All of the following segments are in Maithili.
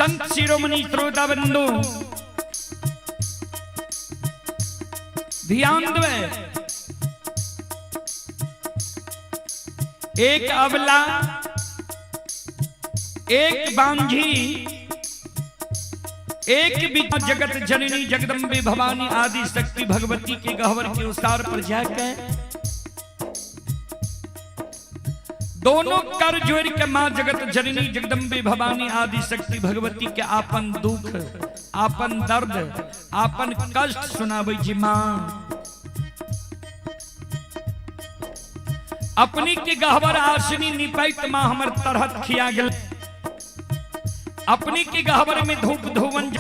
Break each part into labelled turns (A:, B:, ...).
A: संत शिरोमणि श्रोता बंधु ध्यान देवे। एक अबला, एक बांझी, एक भी जगत जननी जगदम्बे भवानी आदि शक्ति भगवती के गहवर के उसार पर जाकर दोनों कर जोड़ के मां जगत जननी जगदम्बे भवानी आदि शक्ति भगवती के आपन दुख, आपन दर्द, आपन कष्ट सुनाबै छी। मां अपनी के गहवर आसनी निपैत मां हमर तरहत खिया गेल। अपनी के गहवर में धूप धोवन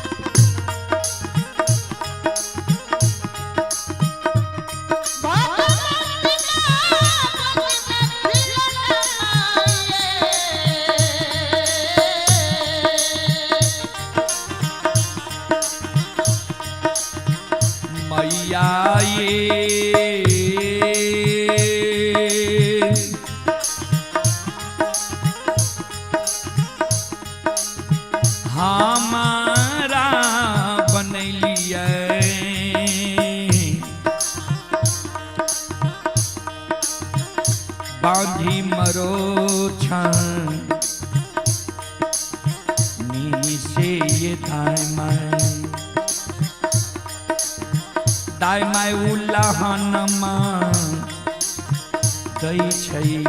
A: मैया ये हमारा बनैलियै बांधी मरो छन से ये दाय माय दाय my उल्लाहन मां दै छै ये।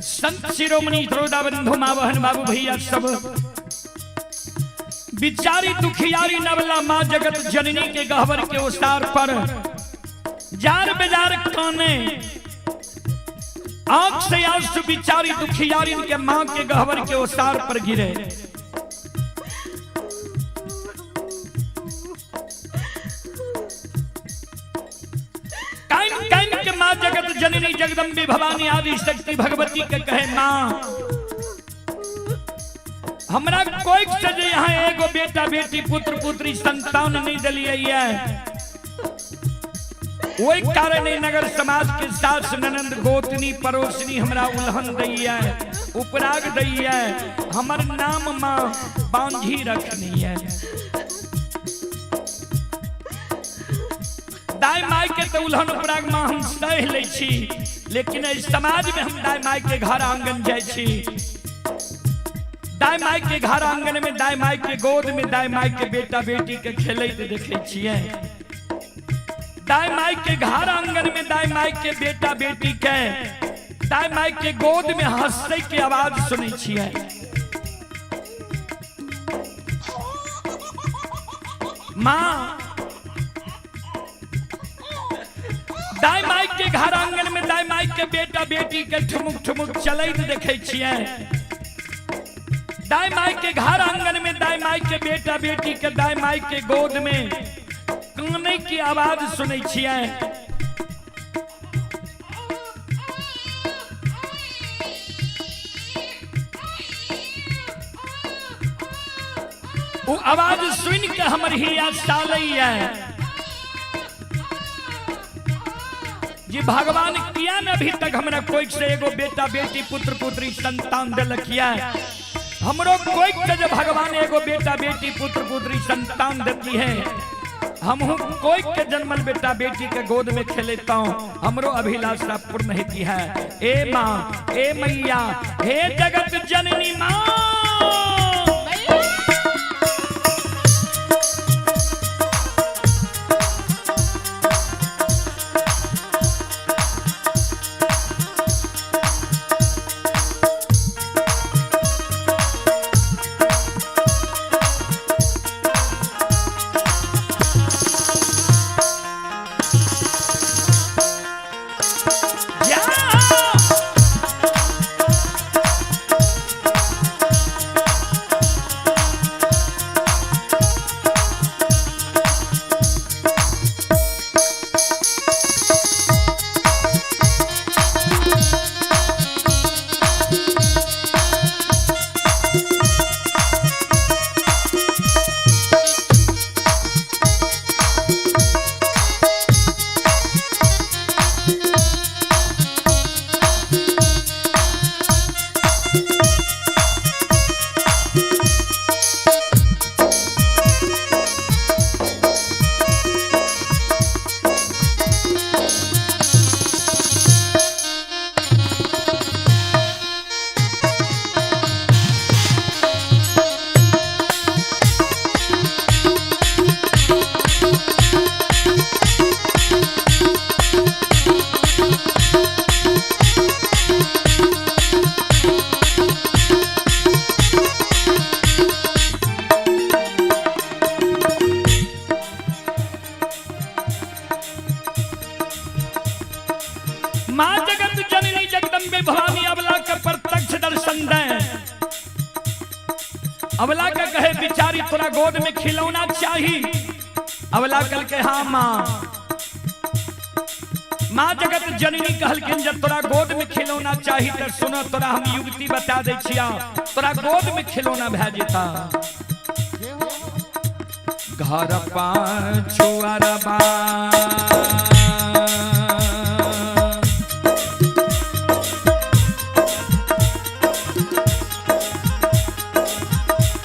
A: संत शिरोमणि श्रोता बंधु माँ बहन बाबू भैया सब बिचारी दुखियारी नवला माँ जगत जननी के गहवर के उसार पर जार बेजार काने आंख से आंसू बिचारी दुखियारी के माँ के गहवर के उसार पर गिरे। कान कान के माँ जगत जननी जगदम्बे भवानी आदि शक्ति भगवती के कहे माँ हमरा कोई से जे यहाँ एगो बेटा बेटी पुत्र पुत्री संतान नहीं दिलिए है, वही कारण ई नगर समाज के सास ननंद गोतनी पड़ोसनी हमरा उल्हन दैया उपराग दैया, हमर नाम माँ बांझी रखनी है। दाई माई के तो उल्हन उपराग माँ हम सह लै छी, लेकिन एहि समाज में हम दाई माई के घर आंगन जाइ छी, दाई माई के घर आंगन में दाई माई के गोद में दाई माई के बेटा बेटी के खेलैत देखै छियै। दाई माई के घर आंगन में दाई माई के बेटा बेटी के दाई माई के गोद में हंसै के आवाज सुनै छियै। माँ दाय माई के घर आंगन में दाय माई के बेटा बेटी के ठुमुक ठुमुक चलैत देखै छियै। दाय माई के घर आंगन में दाय माई के बेटा बेटी के दाय माई के गोद में काने की आवाज सुनै छियै। वो आवाज सुन के हमर हिया सालैया जी भगवान किया न अभी तक हमरा कोई से एगो बेटा बेटी पुत्र पुत्री संतान दिलकिया। हमरो कोई के जब भगवान एगो बेटा बेटी पुत्र पुत्री संतान देती है, हमहू कोई के जन्मल बेटा बेटी के गोद में खेलेता हूँ, हमरो अभिलाषा पूर्ण होती है। ए माँ, ए मैया, हे जगत जननी माँ। माँ जगत जननी जगदम्बे भवानी अबला के प्रत्यक्ष दर्शन दे। अबला के कहे बिचारी तोरा गोद में खिलौना चाही। अबला कल के हाँ माँ। माँ जगत जननी कहलखिन जब तोरा गोद में खिलौना चाही तो सुनो तोरा हम युवती बता दे छिया, तोरा गोद में खिलौना भए जेता। घर पाछू अरबा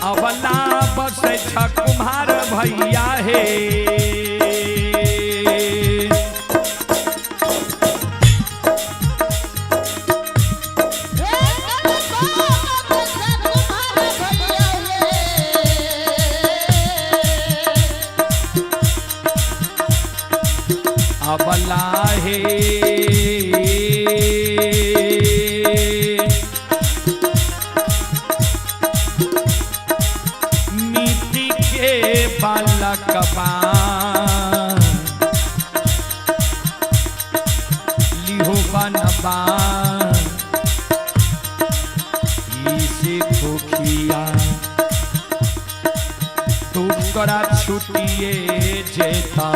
A: अबला बसै छ कुम्हार भैया हे। अबला हे मिट्टी के बालकबा लिहो बनबा इसे खोखिया तू तोरा छुटिए जेता।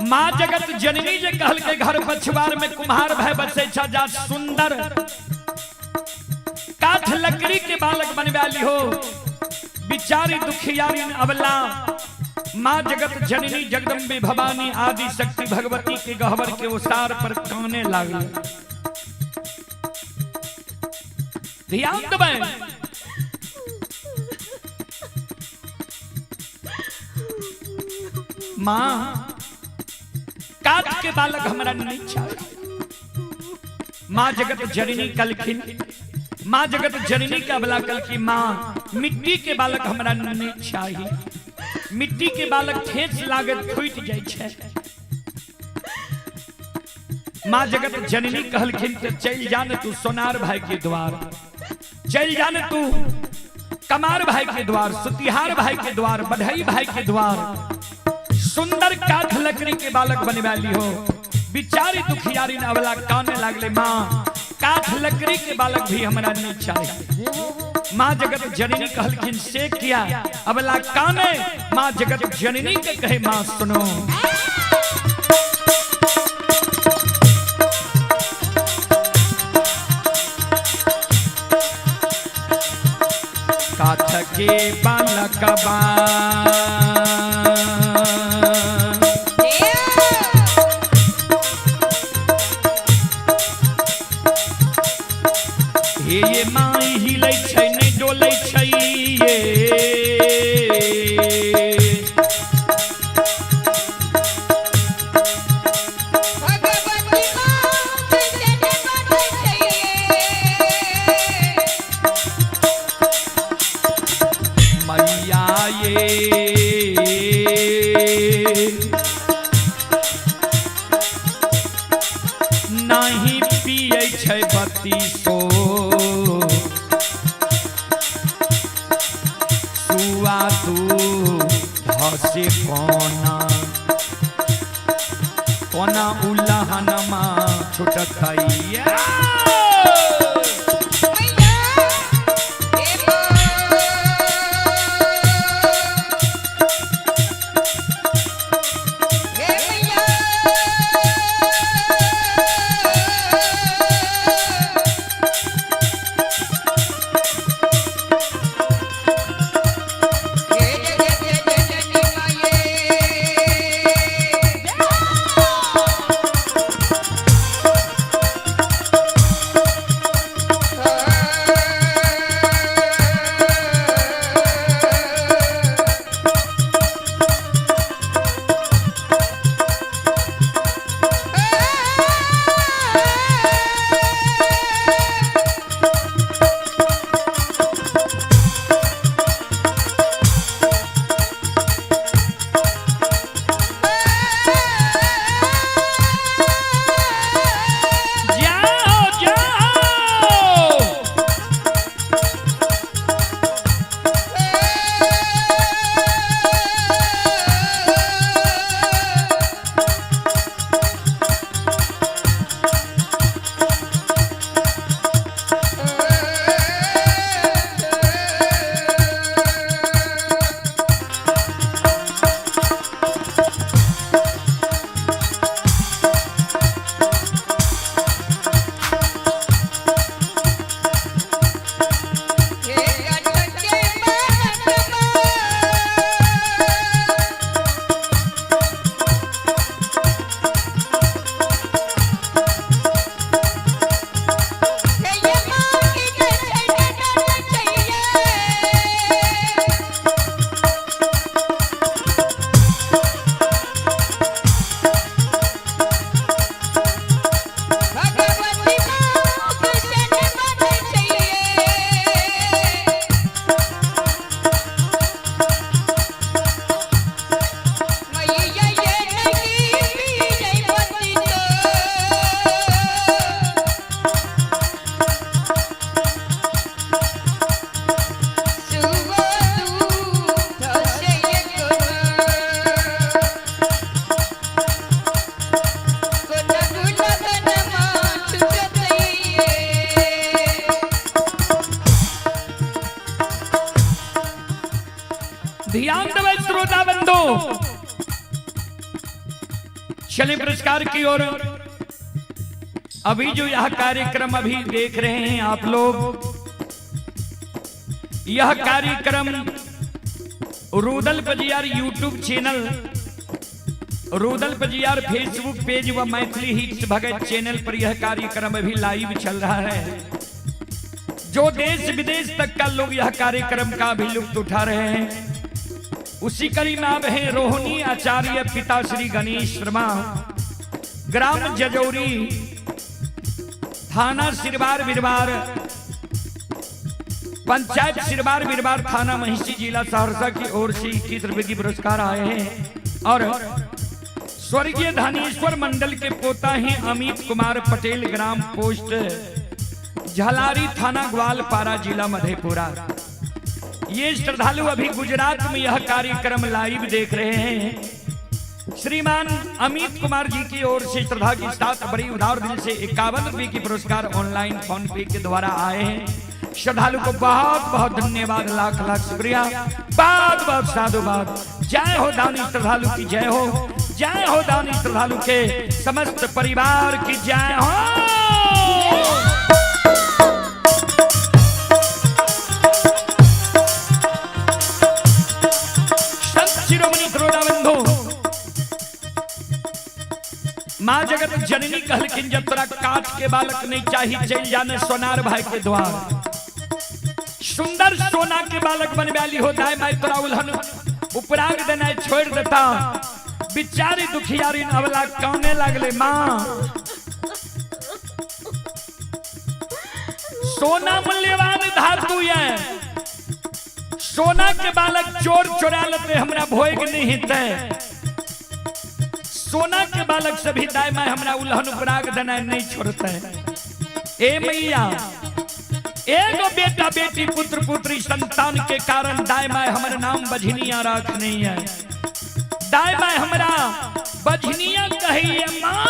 A: माँ जगत जननी जे कहल के घर पछुआर में कुम्हार भाई बसे छा, जा सुंदर काठ लकड़ी के बालक बनवा ली हो। बिचारी दुखियारी अबला माँ जगत जननी जगदम्बे भवानी आदि शक्ति भगवती के गहवर के उसार पर काने लागल। ध्यान देबै, माँ काठ के बालक हमरा नहीं चाहिए। माँ जगत जननी कलखिन, माँ जगत जननी के अबला कल की माँ मिट्टी के बालक हमरा नहीं चाहिए। मिट्टी के बालक ठेस लागत फूट जाय छै। माँ जगत जननी कहलखिन त चल जान तू सोनार भाई के द्वार, चल जान तू कमार भाई के द्वार, सुतिहार भाई के द्वार, बढ़ई भाई के द्वार, सुंदर काठ लकड़ी के बालक बनवा ली हो। बिचारी दुखियारी अबला काने लागले, माँ काठ लकड़ी के बालक भी हमरा नहीं चाहिए। माँ जगत जननी कहलखिन से किया अबला काने। माँ जगत जननी के कहे माँ सुनो, काठ के बालक बा हे माई हिलै छै नहि डोलै छै ये।
B: भगवती माँ तुझे बनै छै
A: मैया ये नहीं पियै छै बत्तीसो सुआ तू धसे कोना कोना उलहनमा छुटतैया।
B: मैया हे माँ हे मैया हे जगत जननी माये।
A: जाओ जाओ
B: हे अटके बालकमा हे ये माँ की जय जय चाहिए। भगवती माँ तुझे बनै चाहिए। मैया ये नहीं पियै बत्ती तो सुआ दूध से कोना कोना गुलगनमा छुटतैये।
A: ध्यान देबै श्रोता बंधु, चलिए पुरस्कार की ओर। अभी जो यह कार्यक्रम अभी देख रहे हैं आप लोग, यह कार्यक्रम Rudal Pajiyar YouTube channel, Rudal Pajiyar Facebook page व मैथिली हिट्स भगत चैनल पर यह कार्यक्रम अभी लाइव चल रहा है। जो देश विदेश तक का लोग यह कार्यक्रम का भी लुत्फ उठा रहे हैं। उसी कड़ी में अब है रोहिणी आचार्य पिता श्री गणेश शर्मा, ग्राम जजौरी, थाना सिरवार बिरवार, पंचायत सिरवार बिरवार, थाना महिषी, जिला सहरसा की ओर से 21 रुपए की पुरस्कार आए हैं। और स्वर्गीय धानेश्वर मंडल के पोता हैं अमित कुमार पटेल, ग्राम पोस्ट झलारी, थाना ग्वालपारा, जिला मधेपुरा। ये श्रद्धालु अभी गुजरात में यह कार्यक्रम लाइव देख रहे हैं। श्रीमान अमित कुमार जी की ओर से श्रद्धा के साथ बड़ी उदार दिल से 51 रुपए की पुरस्कार ऑनलाइन फोन पे के द्वारा आए हैं। श्रद्धालु को बहुत बहुत धन्यवाद, लाख लाख शुक्रिया, बहुत बहुत साधुवाद। जय हो दानी श्रद्धालु की जय हो, जय हो दानी श्रद्धालु के समस्त परिवार की जय हो। संत शिरोमणि श्रोता बंधु, माँ जगत जननी कहलखिन जब तोरा काठ के बालक नहीं चाही, चल जाने सोनार भाई के द्वार। सुंदर सोना के बालक बनवाली हो, दाय माई तोरा उल्हन उपराग देनाइ छोड़ देता। बिचारी दुखियारी अवला काने लागले, माँ सोना मूल्यवान धातु है, सोना के बालक चोर चोरा लेते, हमरा भोग नहीं हेतै। सोना के बालक से भी दाय माय हमरा उल्हन उपराग देनाइ नहीं छोड़ते। ए मैया, एगो बेटा बेटी पुत्र पुत्री संतान के कारण दाय माय हमर नाम बझनिया राख नहीं है। दाय माय हमरा बझनिया कहिए माँ।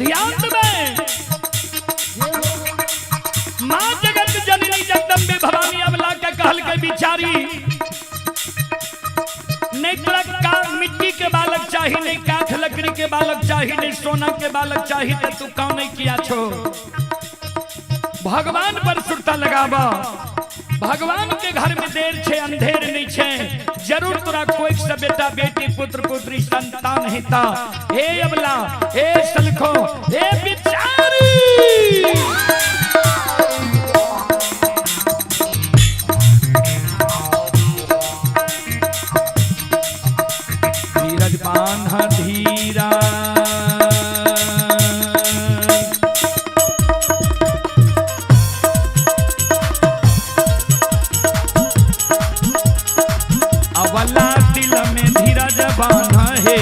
A: ध्यान में माँ जगत जननी जगदम्बे भवानी अबला के कहल के बिचारी, नहीं तोरा का मिट्टी के बालक चाही, नहीं काठ लकड़ी के बालक चाही, नहीं सोना के बालक चाही, तो तू कौन नहीं किया छो? भगवान पर सुरता लगावा। भगवान के घर में देर छे अंधेर नहीं छे। जरूर तोरा कोई से बेटा बेटी पुत्र पुत्री संतान हेता। हे अबला, हे सलखो, हे बिचारी, धीरज बान्ह धीरा, अवला दिल में धीरज बान्ह हे।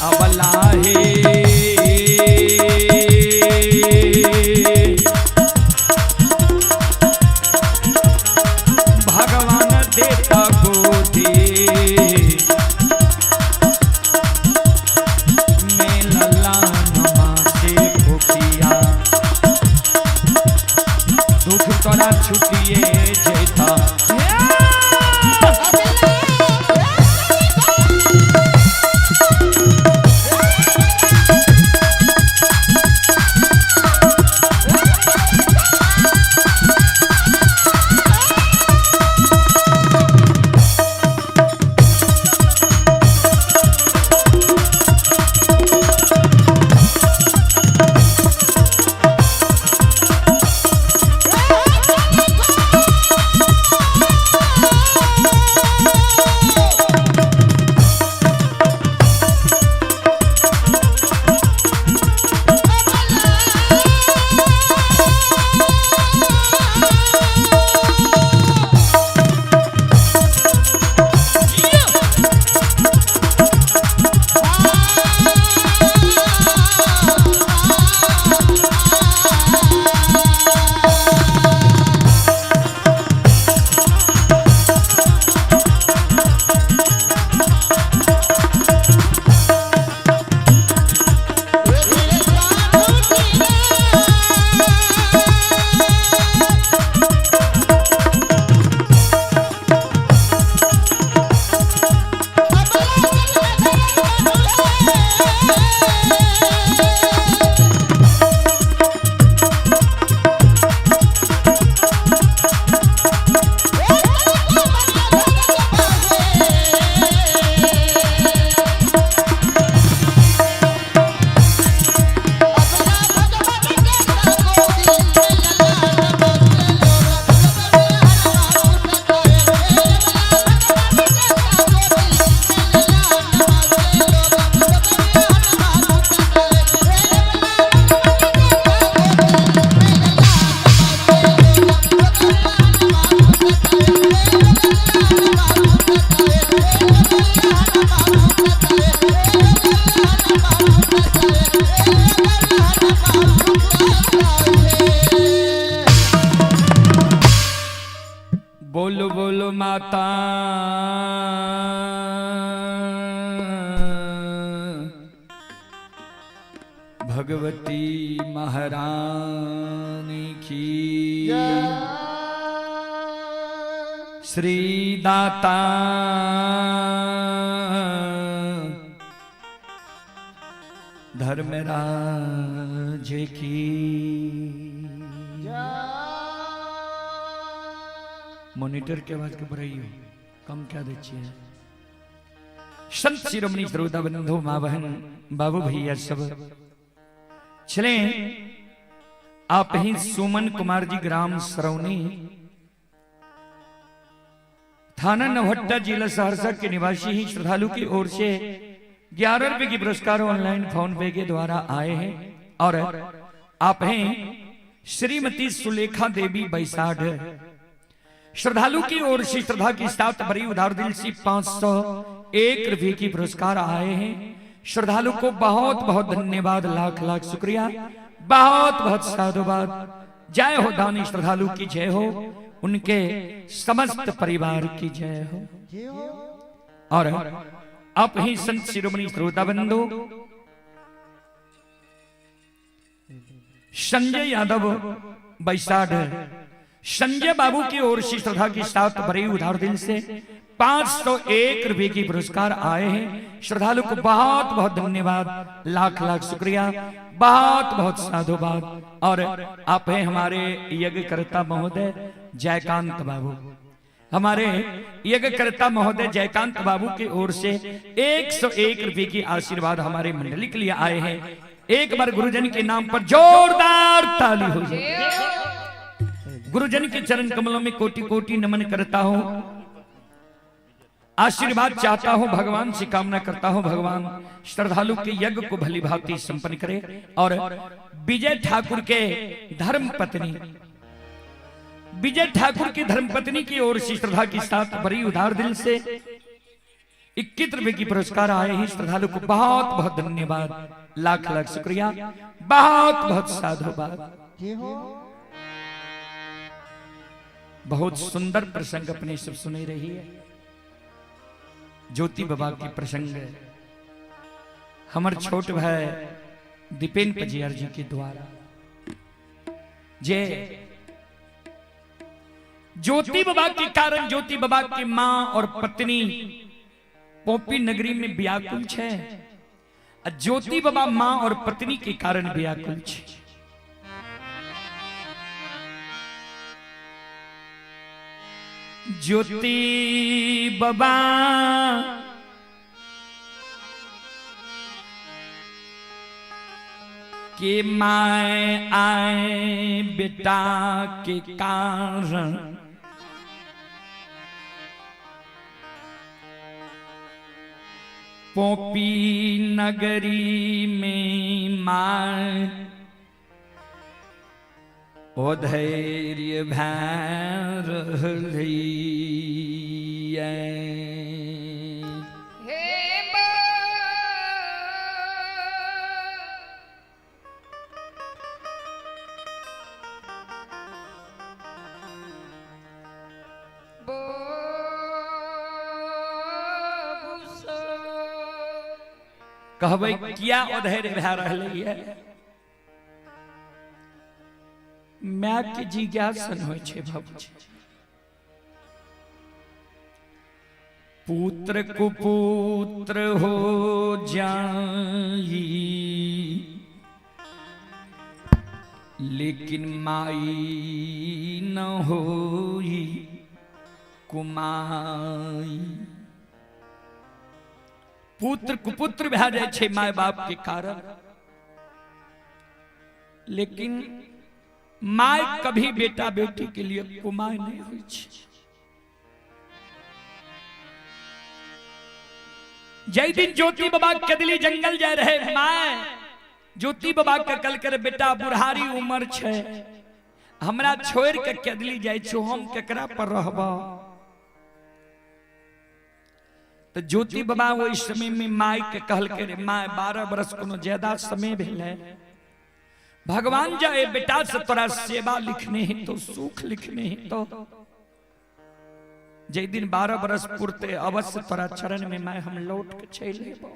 A: अवला हे भगवान देता गोदी में लल्ला नमा से भूखिया, दुख तोरा छुटिए जेता। बोलो बोलो माता भगवती महारानी की। श्री दाता धर्मराज की। मॉनिटर के आवाज के बढ़ाइयो, कम क्या दे छियै। संत शिरोमणि श्रोता बंधु माँ बहन बाबू भैया सब चले। आप ही सुमन कुमार जी, ग्राम सरौनी, थाना नवहट्टा, जिला सहरसा के निवासी ही श्रद्धालु की ओर से 11 रुपए की पुरस्कार ऑनलाइन फोन पे के द्वारा आए हैं। और आप हैं श्रीमती सुलेखा देवी बैसाठ, श्रद्धालु की ओर से श्रद्धा के साथ बड़ी उदार दिल से 501 रुपए की पुरस्कार आए हैं। श्रद्धालु को बहुत बहुत धन्यवाद, लाख लाख शुक्रिया, बहुत बहुत साधुवाद। जय हो दानी श्रद्धालु की जय हो, उनके समस्त परिवार की जय हो। और आप ही संत शिरोमणि श्रोता बंधु संजय यादव बैसाठ, संजय बाबू की ओर से श्रद्धा के साथ बड़े उदार दिल से 501 रुपए की पुरस्कार आए हैं। श्रद्धालु को बहुत बहुत धन्यवाद, लाख लाख शुक्रिया, बहुत बहुत साधुवाद। और आप हैं हमारे यज्ञकर्ता महोदय जयकांत बाबू, हमारे यज्ञकर्ता महोदय जयकांत बाबू की ओर से 101 रुपए की आशीर्वाद हमारे मंडली के लिए आए हैं। एक बार गुरुजन के नाम पर जोरदार ताली हो जाए। गुरुजन के चरण कमलों में कोटि कोटि नमन करता हूं, आशीर्वाद चाहता हूं, भगवान से कामना करता हूं, भगवान श्रद्धालु के यज्ञ को भली भांति संपन्न करे। और विजय ठाकुर के धर्म पत्नी, विजय ठाकुर की धर्मपत्नी की ओर से श्रद्धा के साथ बड़ी उदार दिल से 21 रुपए की पुरस्कार आए हैं। श्रद्धालु को बहुत बहुत धन्यवाद, लाख लाख शुक्रिया, बहुत बहुत साधुवाद। बहुत सुंदर प्रसंग अपने सब सुने रही है, ज्योति बाबा के प्रसंग हमर छोट भाई दीपेन पजियार जी के द्वारा। जे ज्योति बाबा के कारण ज्योति बाबा की मां और पत्नी पोपी नगरी में व्याकुल छे, ज्योति बाबा मां और पत्नी के कारण व्याकुल छे। ज्योति बाबा के my आए बेटा के कारण पोपी नगरी में मां ओ धैर्य भैर। कहबै किया अधैर्य भए रहलै है? My के जिज्ञासन होइ छै बाबूजी, पुत्र कुपुत्र हो जाई लेकिन माई न होई कुमाई। पुत्र कुपुत्र भए जाइ छै my बाप के कारण, लेकिन my कभी बेटा बेटी के लिए कुमाय नहीं होइ छै। जै दिन ज्योति बाबा कदली जंगल जाय रहे, my ज्योति बाबा के कल कर बेटा बुढ़ारी उम्र छै, हमरा छोड़ के कदली जाय छो, हम केकरा पर रहब? तो ज्योति बाबा ओहि समय में my के कहलकै रे my 12 बरस कोनो ज्यादा समय भेलै, भगवान जाए बेटा से तोरा सेवा लिखने ही तो सुख लिखने ही तो जै दिन 12 बरस पुरते अवश्य तोरा चरण में my हम लौट के चलि अयबो।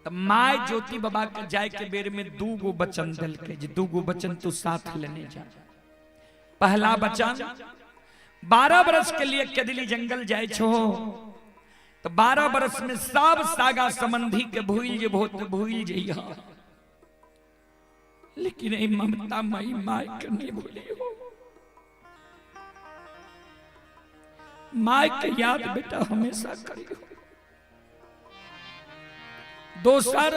A: त my ज्योति बाबा के जाय के बेर में 2 गो वचन देलकै जे 2 गो वचन तू साथ लेने जा। पहला वचन, 12 बरस के लिए केदली जंगल जाय छो तो 12 बरस में सब सागा संबंधी के भूल जेबो तो भूल जइह, लेकिन ए ममता मई my के नहीं भूलियो। My के याद बेटा हमेशा करियो। दोसर,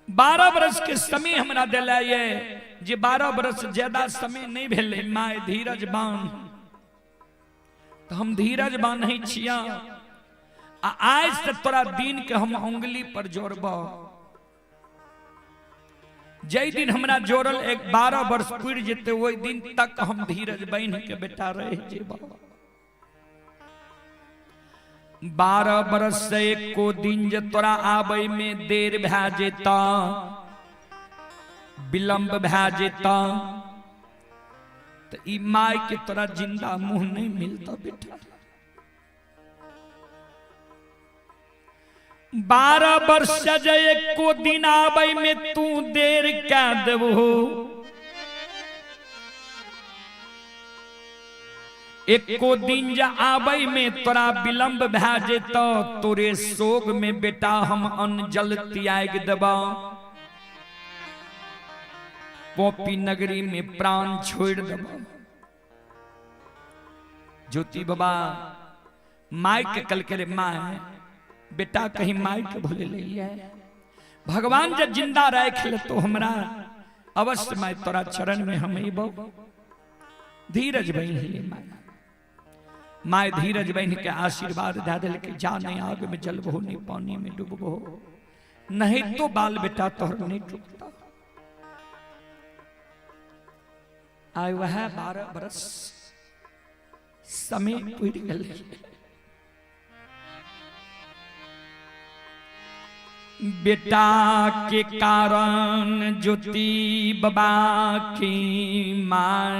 A: 12 बरस के समय हमरा दिला ये जे 12 बरस ज्यादा समय नहीं भेलै my धीरज बांध, तो हम धीरज बांधै छिया आ आज से तोरा दिन के हम उंगली पर जोड़ब। जै दिन हमरा जोड़ल एक 12 वर्ष पुर जेतै ओहि दिन तक हम धीरज बान्हि के बेटा रह जेब। 12 बरस से एको दिन जे तोरा आबै में देर भए जेता, विलंब भए जेता, तो ई my के तोरा जिंदा मुंह नहीं मिलता बेटा। 12 वर्ष जे एको दिन आबै में तू देर कै देबहो, एको दिन जे आबै में तोरा विलंब भए जेतौ, तोरे शोक में बेटा हम अन्न जल त्याग देबौ, पोपी नगरी में प्राण छोड़ देबौ। ज्योति बाबा my के कल के रे my बेटा कहीं my के भूल है, भगवान जब जिंदा राख ले तो हमरा अवश्य my तोरा चरण में हम अबौ। धीरज बन्ह my, my धीरज बन्ह के आशीर्वाद दे देलकै, जा नहीं आग में जलबहो नहीं पानी में डूबबहो, नहीं तो बाल बेटा तोहर नहीं टूटता। आय वह 12 बरस समय पुर गेलै। बेटा के कारण ज्योति बाबा की मां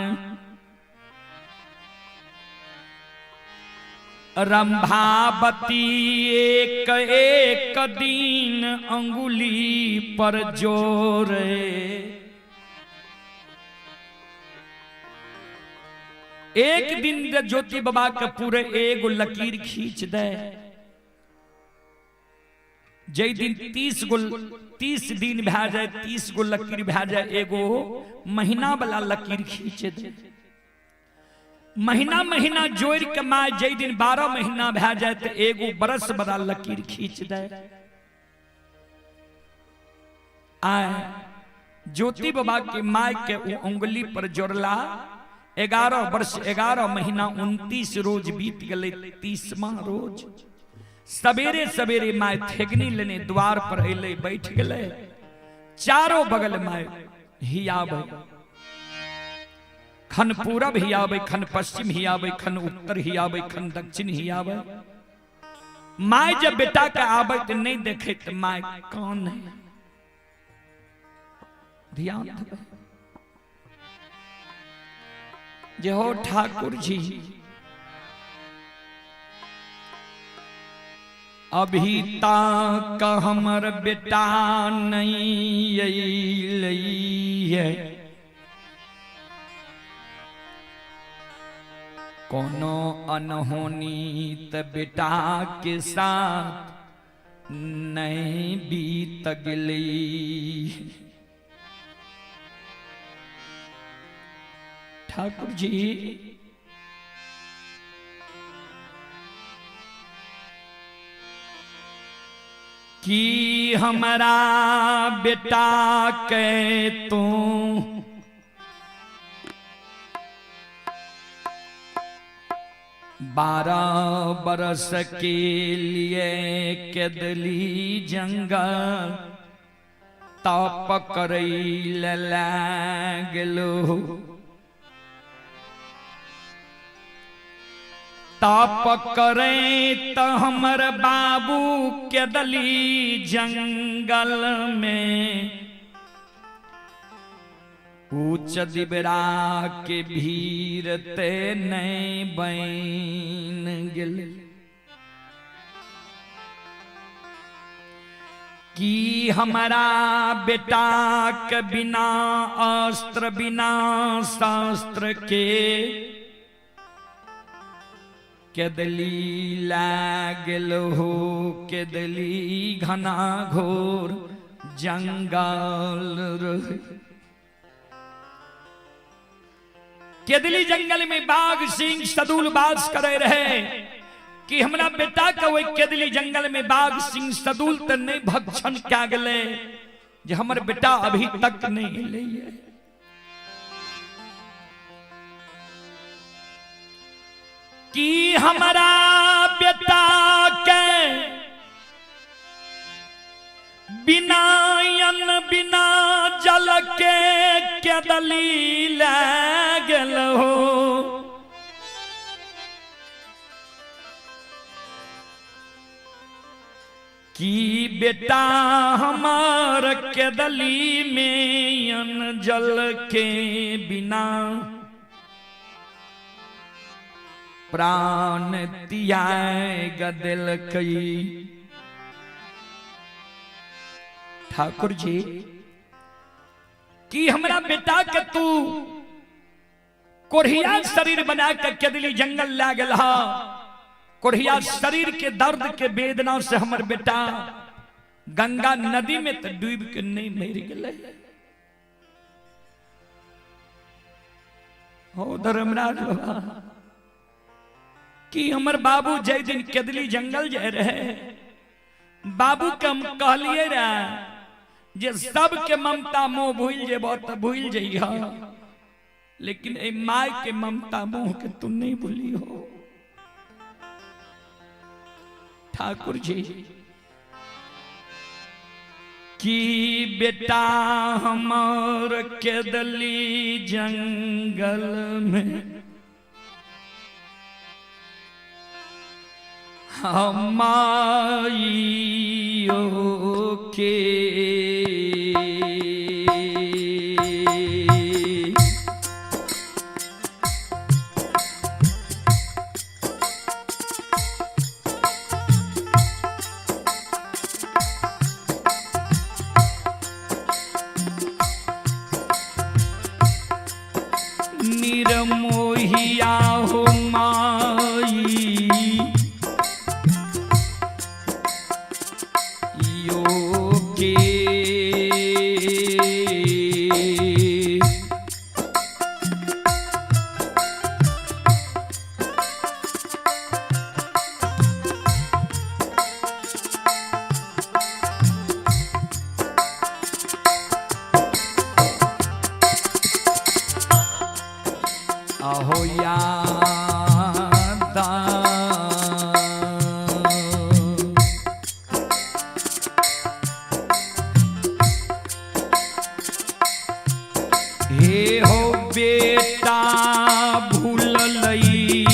A: रंभावती एक एक दिन अंगुली पर जोरे, एक दिन ज्योति बाबा के पूरे एगो लकीर खींच दे। जै दिन 30 दिन भए जाए, 30 गो लकीर भए जाए, एगो महीना वाला लकीर खींच दे। महीना महीना जोड़ के my जै दिन 12 महीना भए जाए तो एगो बरस वाला लकीर खींच दे। आय ज्योति बाबा के my के उंगली पर जोड़ला 11 वर्ष 11 महीना 29 रोज बीत गए। 30वां रोज सवेरे सवेरे my थेगनी लेने द्वार पर अले बैठ गए। चारों बगल my हियाबे, खन पूरब हियाबे, खन पश्चिम हियाबे, खन उत्तर हियाबे, खन दक्षिण हियाबे। My जब बेटा के आबे तो नहीं देखे तो my कौन है, ध्यान दे जे हो ठाकुर जी अभी तक हमर बेटा नहीं अइलै है, कोनो अनहोनी त बेटा के साथ नहीं बीत गेलै। ठाकुर जी की हमारा बेटा के तू 12 बरस के लिए केदली जंगल तप करैल लागलो, तप करे त हमर बाबू केदली जंगल में ऊंच दिबरा के भीड़ ते नहीं बन गेल। कि हमारा बेटा के बिना अस्त्र बिना शस्त्र के केदली लागल हो, केदली घना घोर जंगल रहे। केदली जंगल में बाघ सिंह सदुल बास करे रहे कि हमरा बेटा के वही केदली जंगल में बाघ सिंह सदुल त नहीं भक्षण क्या गले जे हमर बेटा अभी तक नहीं एलै। कि हमारा बेटा के बिना अन्न बिना जल के केदली लागल हो। कि बेटा हमार केदली में अन्न जल के बिना प्राण त्याग देलकै। ठाकुर जी कि हमरा बेटा के तू कोढ़िया शरीर बना के केदली जंगल लागल हा, कोढ़िया शरीर के दर्द के वेदना से हमर बेटा गंगा नदी में तो डूब के नहीं मर गेलै। हो धर्मराज बाबा कि हमर बाबू जय दिन केदली जंगल जाए रहे, बाबू के हम कहलिए रहे जे सबके ममता मोह भूल जेबो तो भूल जइह, लेकिन ए my के ममता मोह के तू नहीं भूली हो। ठाकुर जी कि बेटा हमार केदली जंगल में हमाइयो के निरमोहिया हो माई यो के अहो यादा हे हो बेटा भूल लई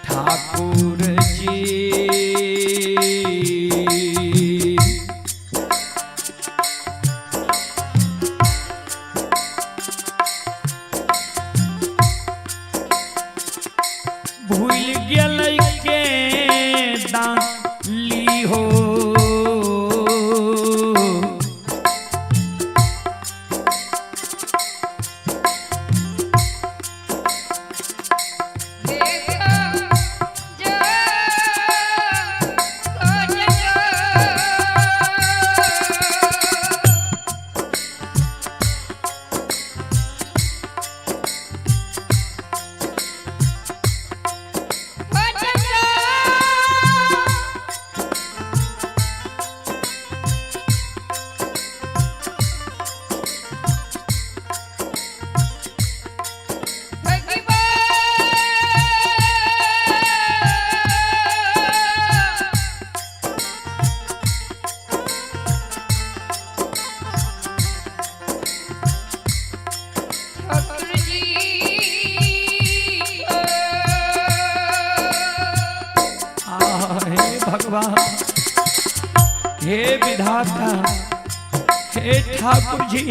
A: ठाकुर जी भूल गेलै के दाली हो।
B: देखो जो
A: हे विधाता, हे ठाकुर जी,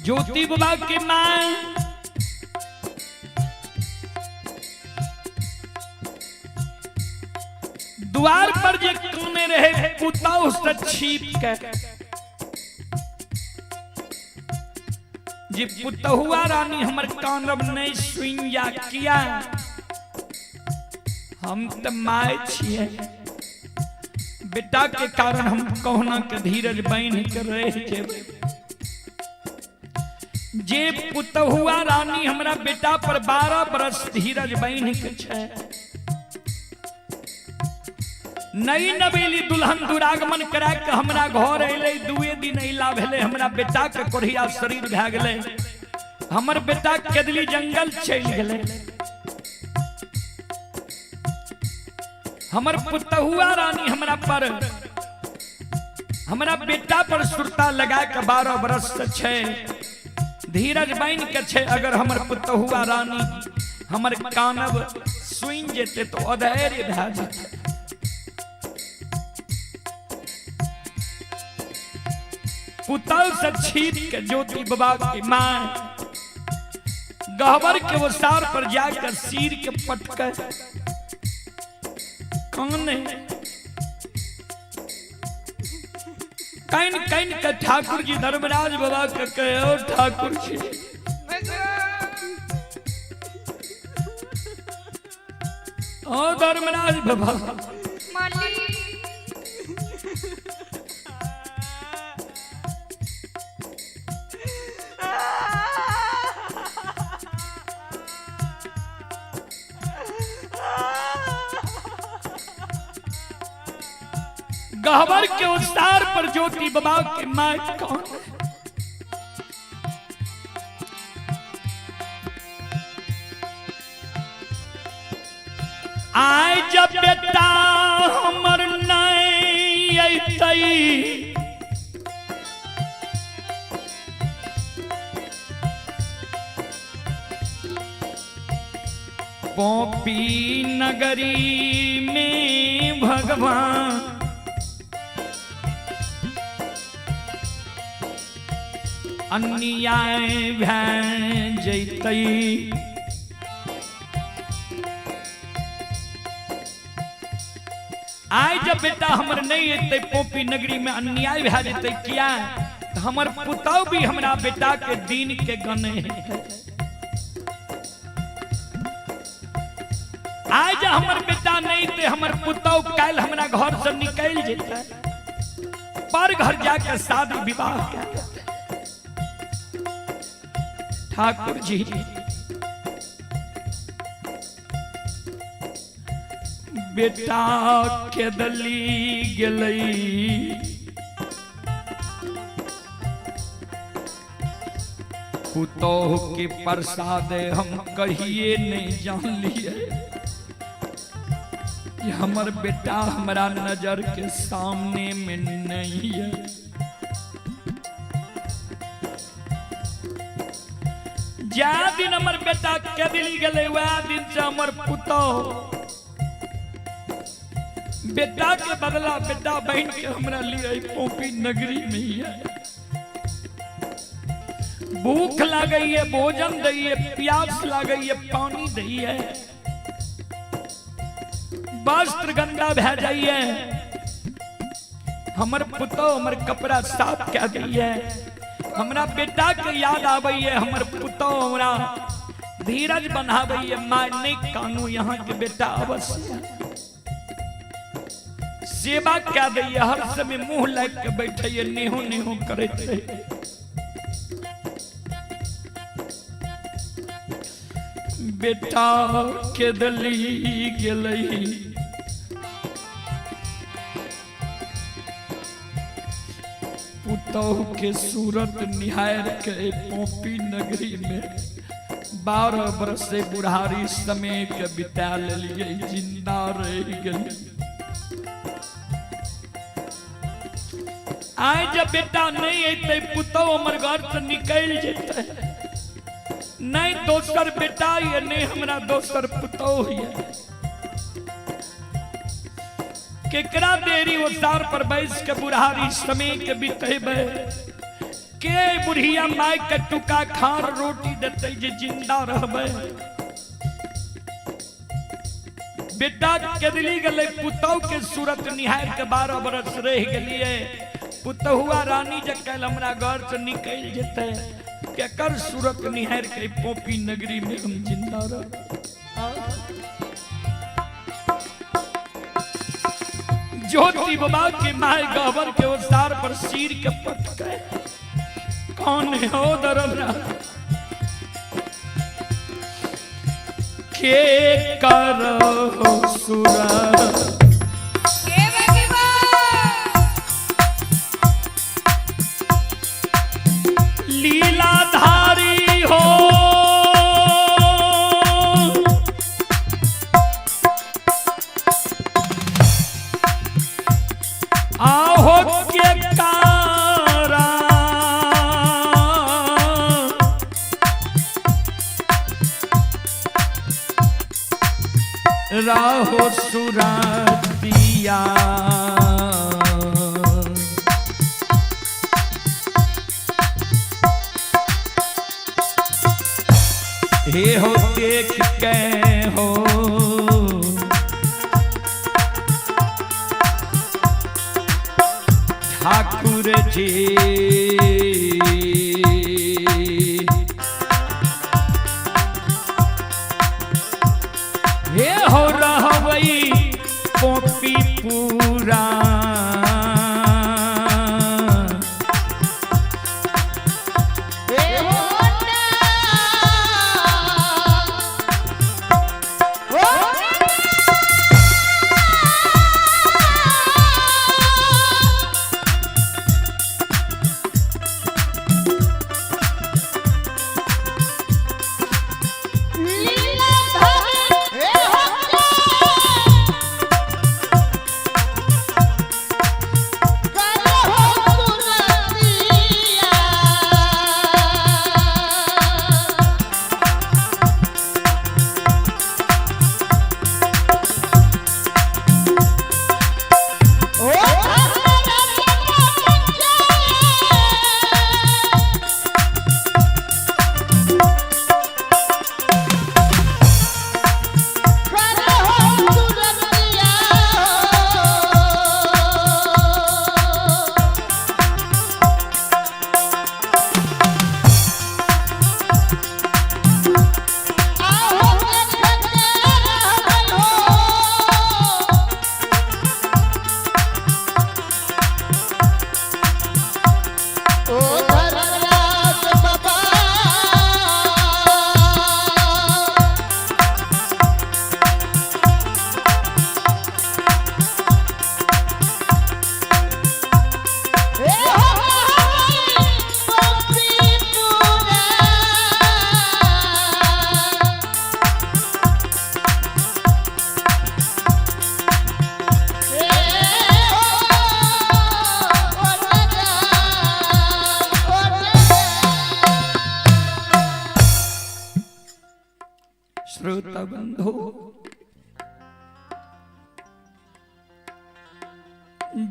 A: ज्योति बाबा की मां द्वार पर जे कोने रहे कुत्ता उससे छीप के जे पुतहुआ रानी हमर कानब नहीं सुन या किया, हम त my छिए, बेटा के कारण हम कहुना के धीरज बांध के रह जेबै। जे पुतहुआ रानी हमरा बेटा पर 12 बरस धीरज बांध के छै, नई नवेली दुल्हन दुरागमन करा के हमरा घर अयलै, 2 दिन अयला भेलै, हमरा बेटा के कोढ़िया शरीर भए गेलै, हमर बेटा केदली जंगल चलि गेलै। हमर पुतहुआ रानी हमरा पर, हमरा बेटा पर सुरता लगा के 12 बरस से छै, धीरज बान्हि के छै। अगर हमर पुतहुआ रानी हमर कानब सुनि जेतै तो अधैर्य भए जेतै। पुतल से छीप के ज्योति बाबा की मां गहबर के ओसार पर जाकर सिर के पटके काने कन कन के ठाकुर जी धर्मराज बाबा के कहे, ओ ठाकुर जी, ओ धर्मराज बाबा, गहबर के उसार पर ज्योति बाबा के मां कौन है? आय जब बेटा हमर नहीं अयतै, पोपी नगरी में भगवान अन्याय भए जैतै। आइ जब बेटा हमर नहीं एतै पोपी नगरी में अन्याय भए जेतै, किया तऽ हमर पुतहु भी हमरा बेटा के दिन के गने हेतै। आइ जब हमर बेटा बेटा नहीं ते हमर पुतौ काल्हि हमरा घर से निकलि जेतै, पर घर जाके शादी विवाह कए लेतै। ठाकुर जी बेटा केदली गेलै, पुतोह के प्रसाद हम कहिए नहीं जानलिए कि हमर बेटा हमरा नजर के सामने में नहीं है। जा दिन हमर बेटा केदली गेलै वएह दिन से हमर पुतोह बेटा के बदला बेटा बहन के हमरा लिए पोपी नगरी में ही है। भूख लागई है भोजन दइए, प्यास लागई है पानी दइए, वस्त्र गंदा भै जाइए, हमर पुतोह हमर कपड़ा साफ कए दैए, हमरा बेटा के याद आबैए, हमर पुतोह हमरा धीरज बनाबैए, माय नहीं कानू यहाँ के बेटा अवश्य सेवा कए दैए, हर समय मुंह लाग के बैठैए, नेहो नेहो करैत रहे। बेटा केदली गेलै, पुतोह के सूरत निहार के पोपी नगरी में 12 बरस से बुढ़ारी समय के बिता लेलिए, जिंदा रह गेलिए। आइ जब बेटा नहीं अयतै पुतोह हमर घर से निकलि जेतै, नहीं दोसर बेटा ये नहीं हमरा दोसर पुतोह ये, केकरा देरी ओसार पर बैस के बुढ़ारी समय के बितेबै, के बुढ़िया माय के टुका खार रोटी देतै जे जिंदा रहबै। बेटा केदली गेलै पुतोह के सूरत निहार के 12 बरस रह गेलिए, पुतहुआ रानी जे काल्हि हमरा घर से निकलि जेतै, केकर सूरत निहार के पोपी नगरी में हम जिंदा रह। ज्योति बाबा के my गहबर के ओसार पर सिर के पटके, कौन हो दरबरा के करो सुरा लीलाधारी हो, आहो के कारा राहो सुरतिया। हे हो देख के हो ठाकुर जी, हे हो रहबई पोपी पूरा।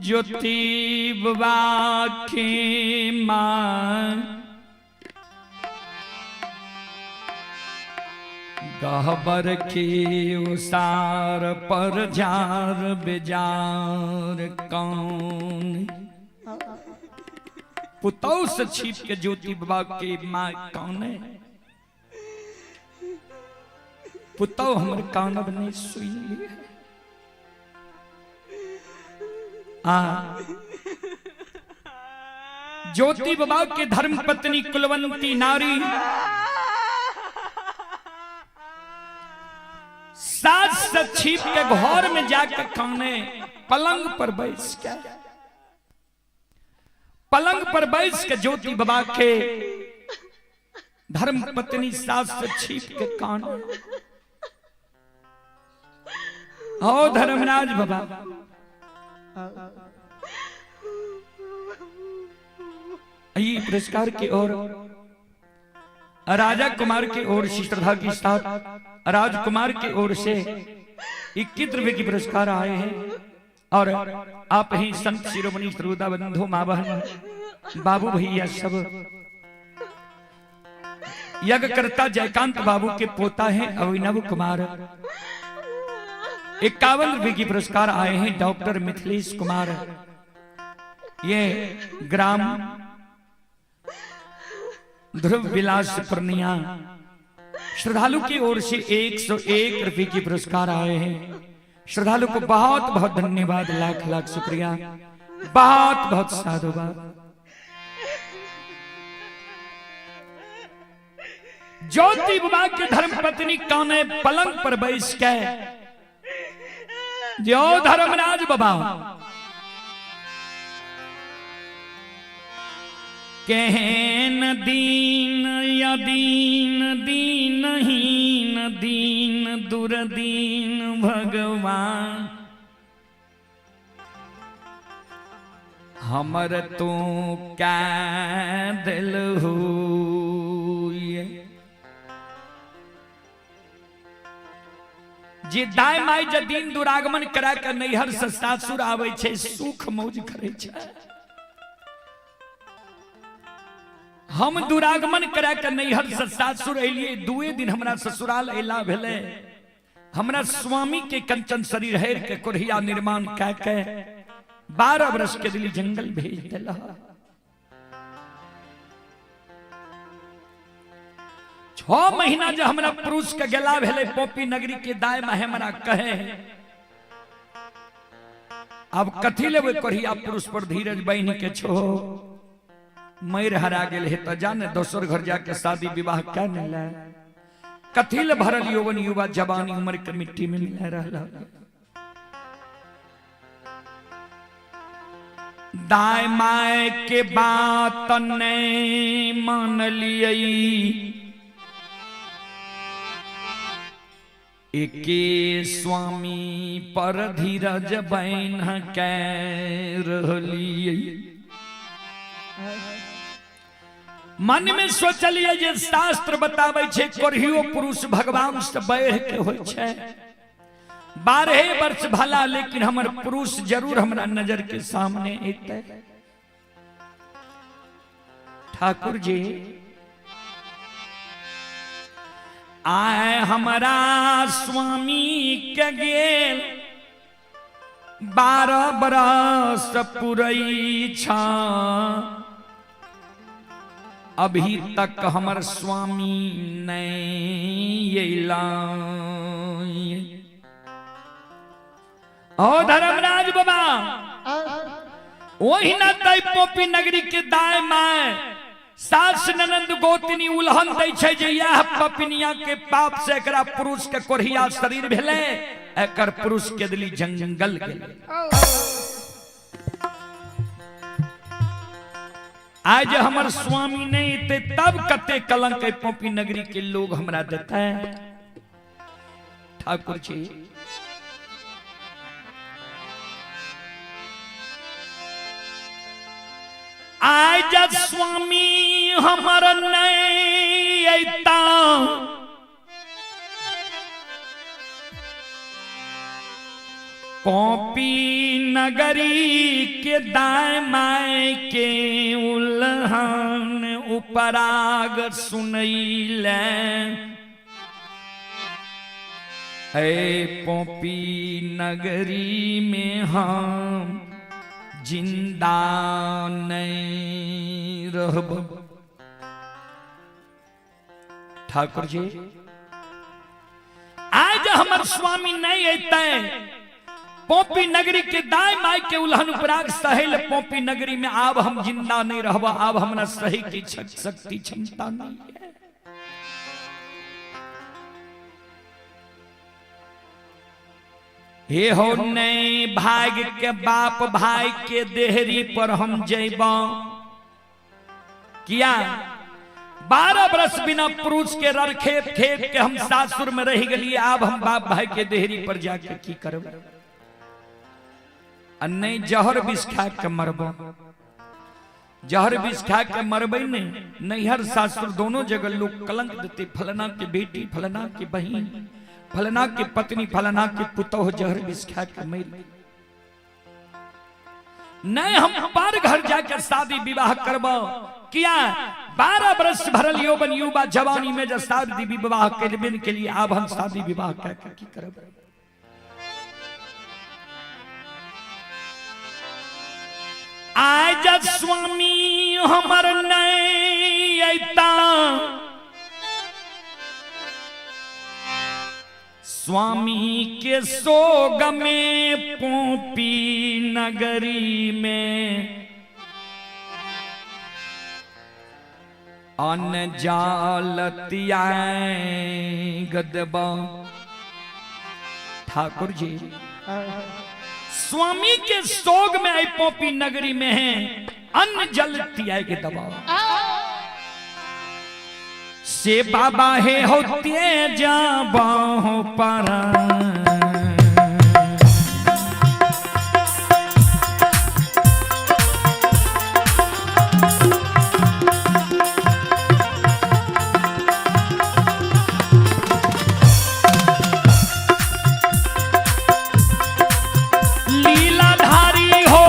A: ज्योति बाबा के माँ गहबर के उसार पर जार बेजार कौन। पुतौ से छिप के ज्योति बाबा के माँ कौन है? पुतौ हमर कानब नहीं सुन। आ ज्योति बाबा के धर्म पत्नी कुलवंती नारी सास से छिप के घर में जाकर खाने पलंग पर बैस के, पलंग पर बैस के ज्योति बाबा के धर्म पत्नी सास से छिप के कान। ओ धर्मराज बाबा, ये पुरस्कार की ओर राजा कुमार की ओर से श्रद्धा के साथ राजकुमार की ओर से 21 रुपए की पुरस्कार आए हैं। और आप ही संत शिरोमणि श्रोता बंधु माँ बहन बाबू भैया सब यज्ञकर्ता जयकांत बाबू के पोता हैं अभिनव कुमार। 51 रुपए की पुरस्कार आए हैं डॉक्टर मिथिलेश कुमार, ये ग्राम ध्रुव विलास पूर्णिया। श्रद्धालु की ओर से 101 रुपए की पुरस्कार आए हैं। श्रद्धालु को बहुत बहुत धन्यवाद, लाख लाख शुक्रिया, बहुत बहुत साधुवाद। ज्योति बाबा के धर्म पत्नी काने पलंग पर बैस के जो धर्मराज बाबा केहन दीन या दीन दीनहीन दीन दुर्दीन भगवान हमर तू कै दिल हो। जे दाय my जे दिन दुरागमन करा के नैहर से सासुर आवे छै सुख मौज करे छै। हम दुरागमन करा के नैहर से सासुर एलिए, दुए दिन हमरा ससुराल अला भेले। हमरा स्वामी के कंचन शरीर हेर के कोढ़िया निर्माण कै के 12 वर्ष के दिली जंगल भेज दिला। 6 महीना जब हमरा पुरुष के गेला भेले पोपी नगरी के दाय माहे हमरा कहे अब कथी लेबै कोढ़िया पुरुष पर धीरज बहिन के छो मर हरा गेल हे तो जाने दोसर घर जाके शादी विवाह क्या नहीं। कथी ले भरल यौवन युवा जवानी उम्र के मिट्टी में मिला रहल। दाय my के बात नहीं मान लिये एके स्वामी पर धीरज बहन कै रहलिए। मन में सोचलिए जे शास्त्र बताबै छै कोढ़ियो पुरुष भगवान से बढ़ के होइ छै। 12 वर्ष भला लेकिन हमर पुरुष जरूर हमरा नजर के सामने एतै। ठाकुर जी आए हमरा स्वामी के गेल 12 बरस पुरई छा अभी तक हमर स्वामी नहीं अयला। ओ धर्मराज बाबा ओहिना तै पोपी नगरी के दाय my सास ननंद गोतनी उलहन दै छै जे यह पपनिया के पाप से एकरा पुरुष के कोढ़िया शरीर भेलै, एकर पुरुष के दिली जंगल गेलै। आज हमर स्वामी नहीं एते तब कते कलंक है पोपी नगरी के लोग हमरा देते। ठाकुर जी आज स्वामी हमर नहीं अयता पॉपी नगरी के दाय my के उल्हन उपराग सुनैले। ऐ पोपी नगरी में हम जिंदा नहीं रहब। ठाकुर जी आज हमर स्वामी नहीं अते पोपी नगरी के दाय माई के उल्हन उपराग सहेल पोपी नगरी में आब हम जिंदा नहीं रहब, आब हमरा सही की शक्ति क्षमता नहीं है। हे हो नहीं भाग के बाप भाई के देहरी पर हम जैब किया 12 बरस बिना पुरुष के रर खेप खेप के हम सासुर में रह गलिए, आब हम बाप भाई के देहरी पर जाके की करब? नहीं जहर विष खा के मरब, जहर विष खा के मरबे नहीं, नैहर सासुर दोनों जगह लोग कलंक देते, फलना के बेटी, फलना के बहन, फलना के पत्नी, फलना के पुतोह जहर विष खा के मर। नहीं हम पार घर जाकर शादी विवाह करब किया 12 बरस भरल यौवन युवा जवानी में जब शादी विवाह के लिए आब हम शादी विवाह की करब? आज स्वामी हमर नहीं अता, स्वामी के सोग में पोपी नगरी में अन जालतिया गदबा। ठाकुर जी स्वामी के सोग में आई पोपी नगरी में है अन्न जल तिया के दबाव से बाबा हे होते जाबो पर। लीलाधारी हो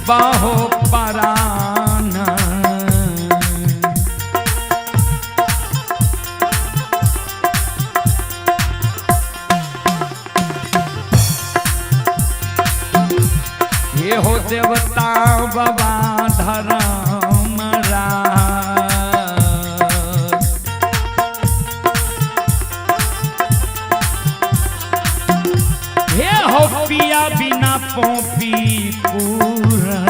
A: बाहो पराना। ये हो देवता बाबा धर्म राज। हे हो पिया बिना पोपी पूरा।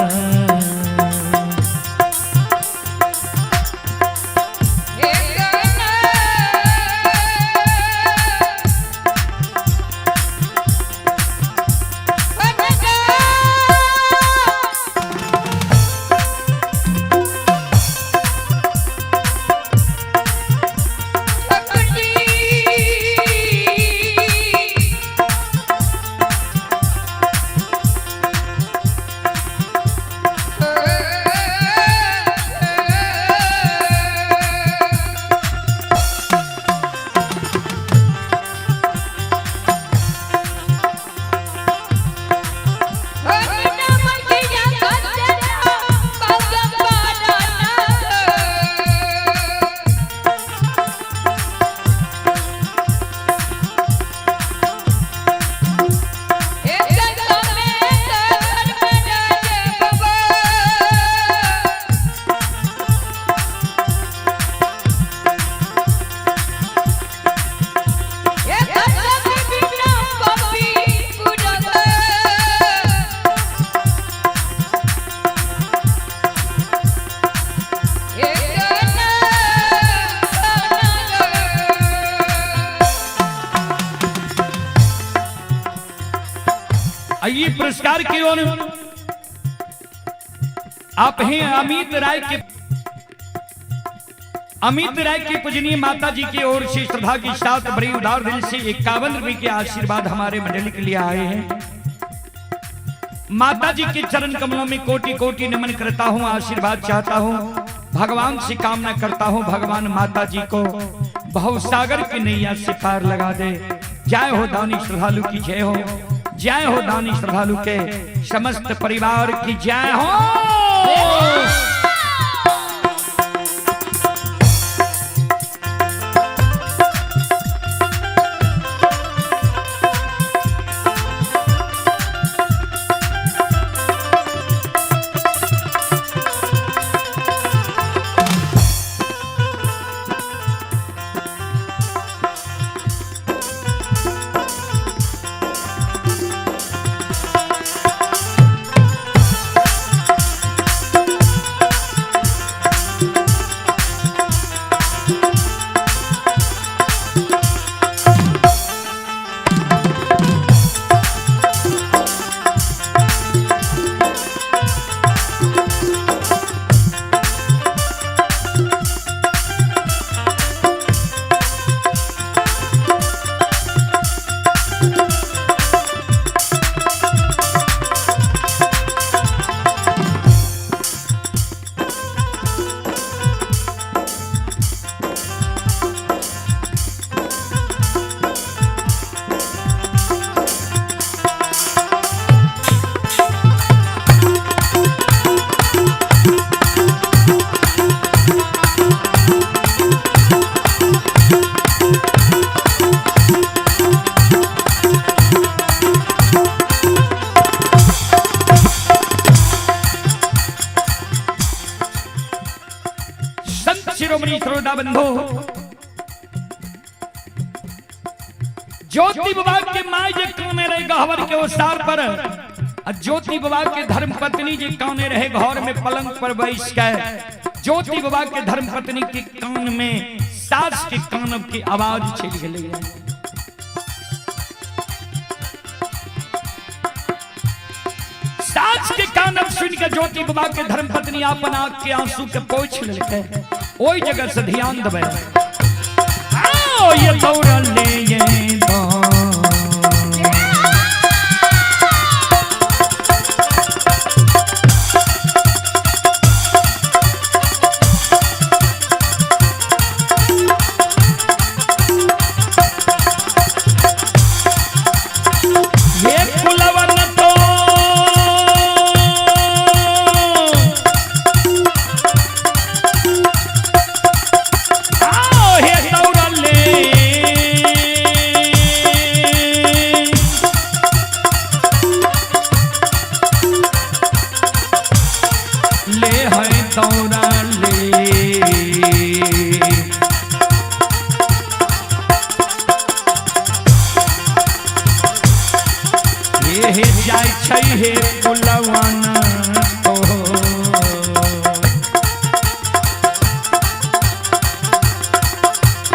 A: आइए पुरस्कार की ओर आप हैं अमित राय के। अमित राय की पूजनीय माता जी की ओर से श्रद्धा के साथ बड़ी उदार दिल से 51 रुपए के आशीर्वाद हमारे मंडली के लिए आए हैं। माता जी के चरण कमलों में कोटि कोटि नमन करता हूँ, आशीर्वाद चाहता हूँ, भगवान से कामना करता हूँ, भगवान माता जी को भवसागर की नैया से पार लगा दे। जय हो दानी श्रद्धालु की जय हो, जय हो दानी श्रद्धालु के समस्त परिवार की जय हो। संत शिरोमणि श्रोता बंधु, ज्योति बाबा के माय जे काने रहे गहवर के ओसार पर, आ ज्योति बाबा के धर्म पत्नी जे काने रहे घर में पलंग पर बैस के, ज्योति बाबा के धर्म पत्नी के कान में सास के कान की आवाज चलि गेलै। सास के कानब सुन के ज्योति बाबा के धर्म पत्नी अपन आंख के आंसू के पोछ लेलकै। ओहि जगह से ध्यान देबै। आओ ये दौड़ल ले ये दौड़। ये कुलवन तो आओ हे दौड़ले, ले है दौड़ले, हे हे जाइ छै हे कुलवन तो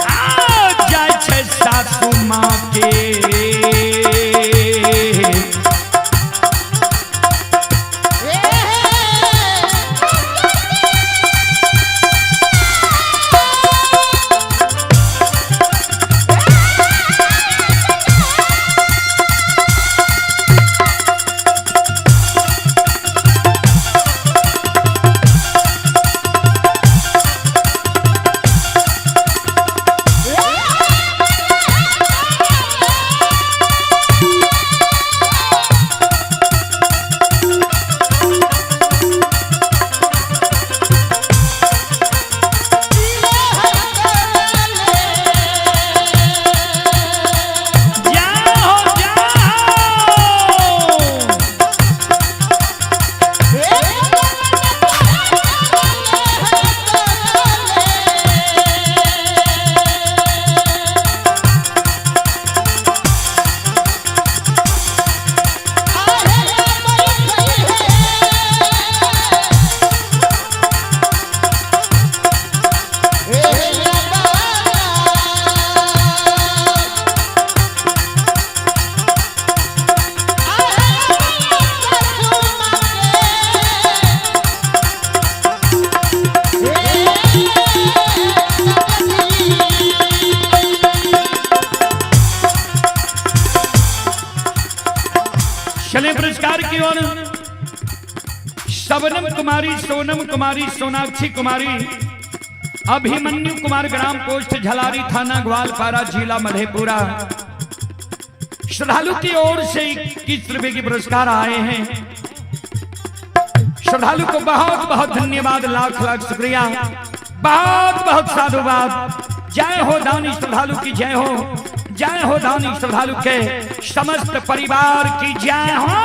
A: आ जाइ छै सासू माँ के। चले पुरस्कार की ओर। शबनम कुमारी, सोनम कुमारी, सोनाक्षी कुमारी, अभिमन्यु कुमार, ग्राम पोस्ट झलारी, थाना ग्वालपारा, जिला मधेपुरा। श्रद्धालु की ओर से 21 रुपए के पुरस्कार आए हैं। श्रद्धालु को बहुत बहुत धन्यवाद, लाख लाख शुक्रिया, बहुत बहुत साधुवाद। जय हो दानी श्रद्धालु की जय हो, जय हो दानी श्रद्धालु के समस्त परिवार की जय हो।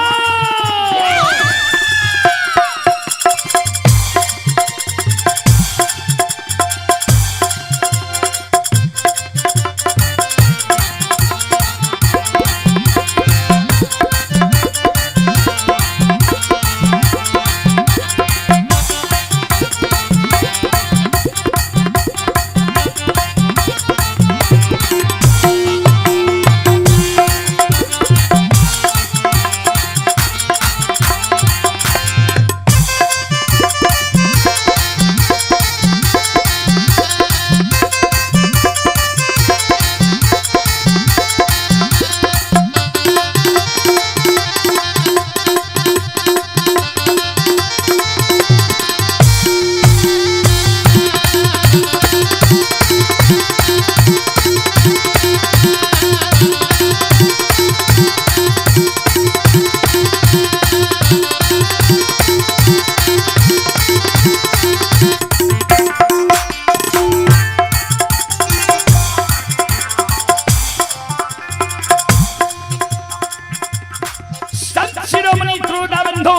A: संत शिरोमणि श्रोता बंधु,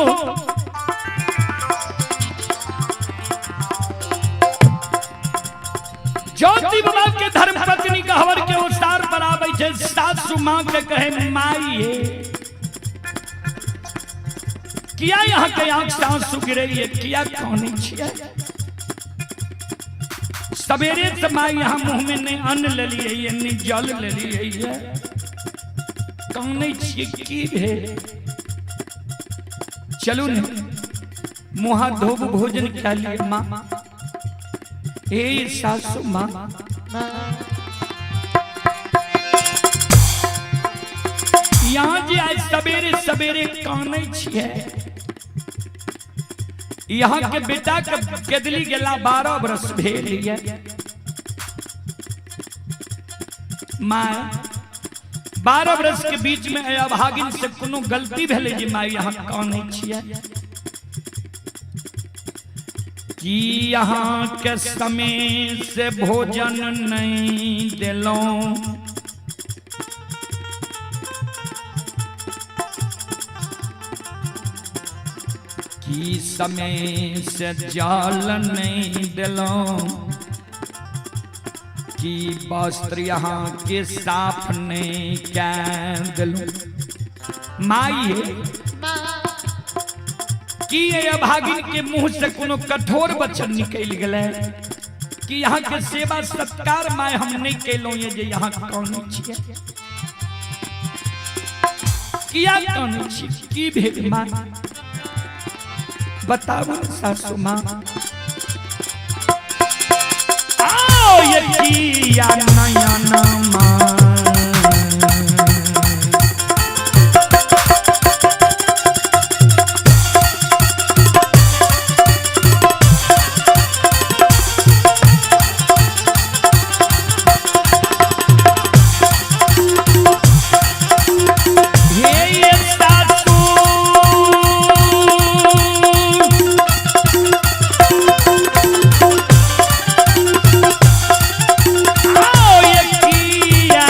A: ज्योति बाबा के धर्म पत्नी गहवर के ओसार पर आबै छै। सासु माँ के कहे, माई हे, किया यहाँ के आंख सासु गिरे है, किया कानै छियै? सवेरे से माई यहाँ मुंह में नहीं अन्न लेलियै है, नहीं जल लेलियै है, कानै छियै, की भेल? चलू ने, मुँह हाथ धोब, भोजन खा लिए। माँ, हे सासु माँ, यहाँ जे आज सवेरे सवेरे कानै छियै, यहाँ के बेटा के केदली गेला 12 बरस भेल ये। माँ, 12 बरस के बीच में एहि अभागिन से कोनो गलती भेलै जे माँ यहाँ कानै छियै? कि यहाँ के समय से भोजन नहीं देलहुं, कि समय से जल नहीं देलहुं, कि वस्त्र यहाँ के साफ नहीं कै देलहुं? माई हे, की एहि अभागिन के मुंह से कोनो कठोर वचन निकलि गेलै कि यहाँ के सेवा सत्कार माय हम नहीं केलहुं ये जे यहाँ कानै छियै? किया कानै छियै, की भेल माँ, बताबू ने सासु माँ। आओ ये किया नयन माँ, हे ये सासू, आओ ये किया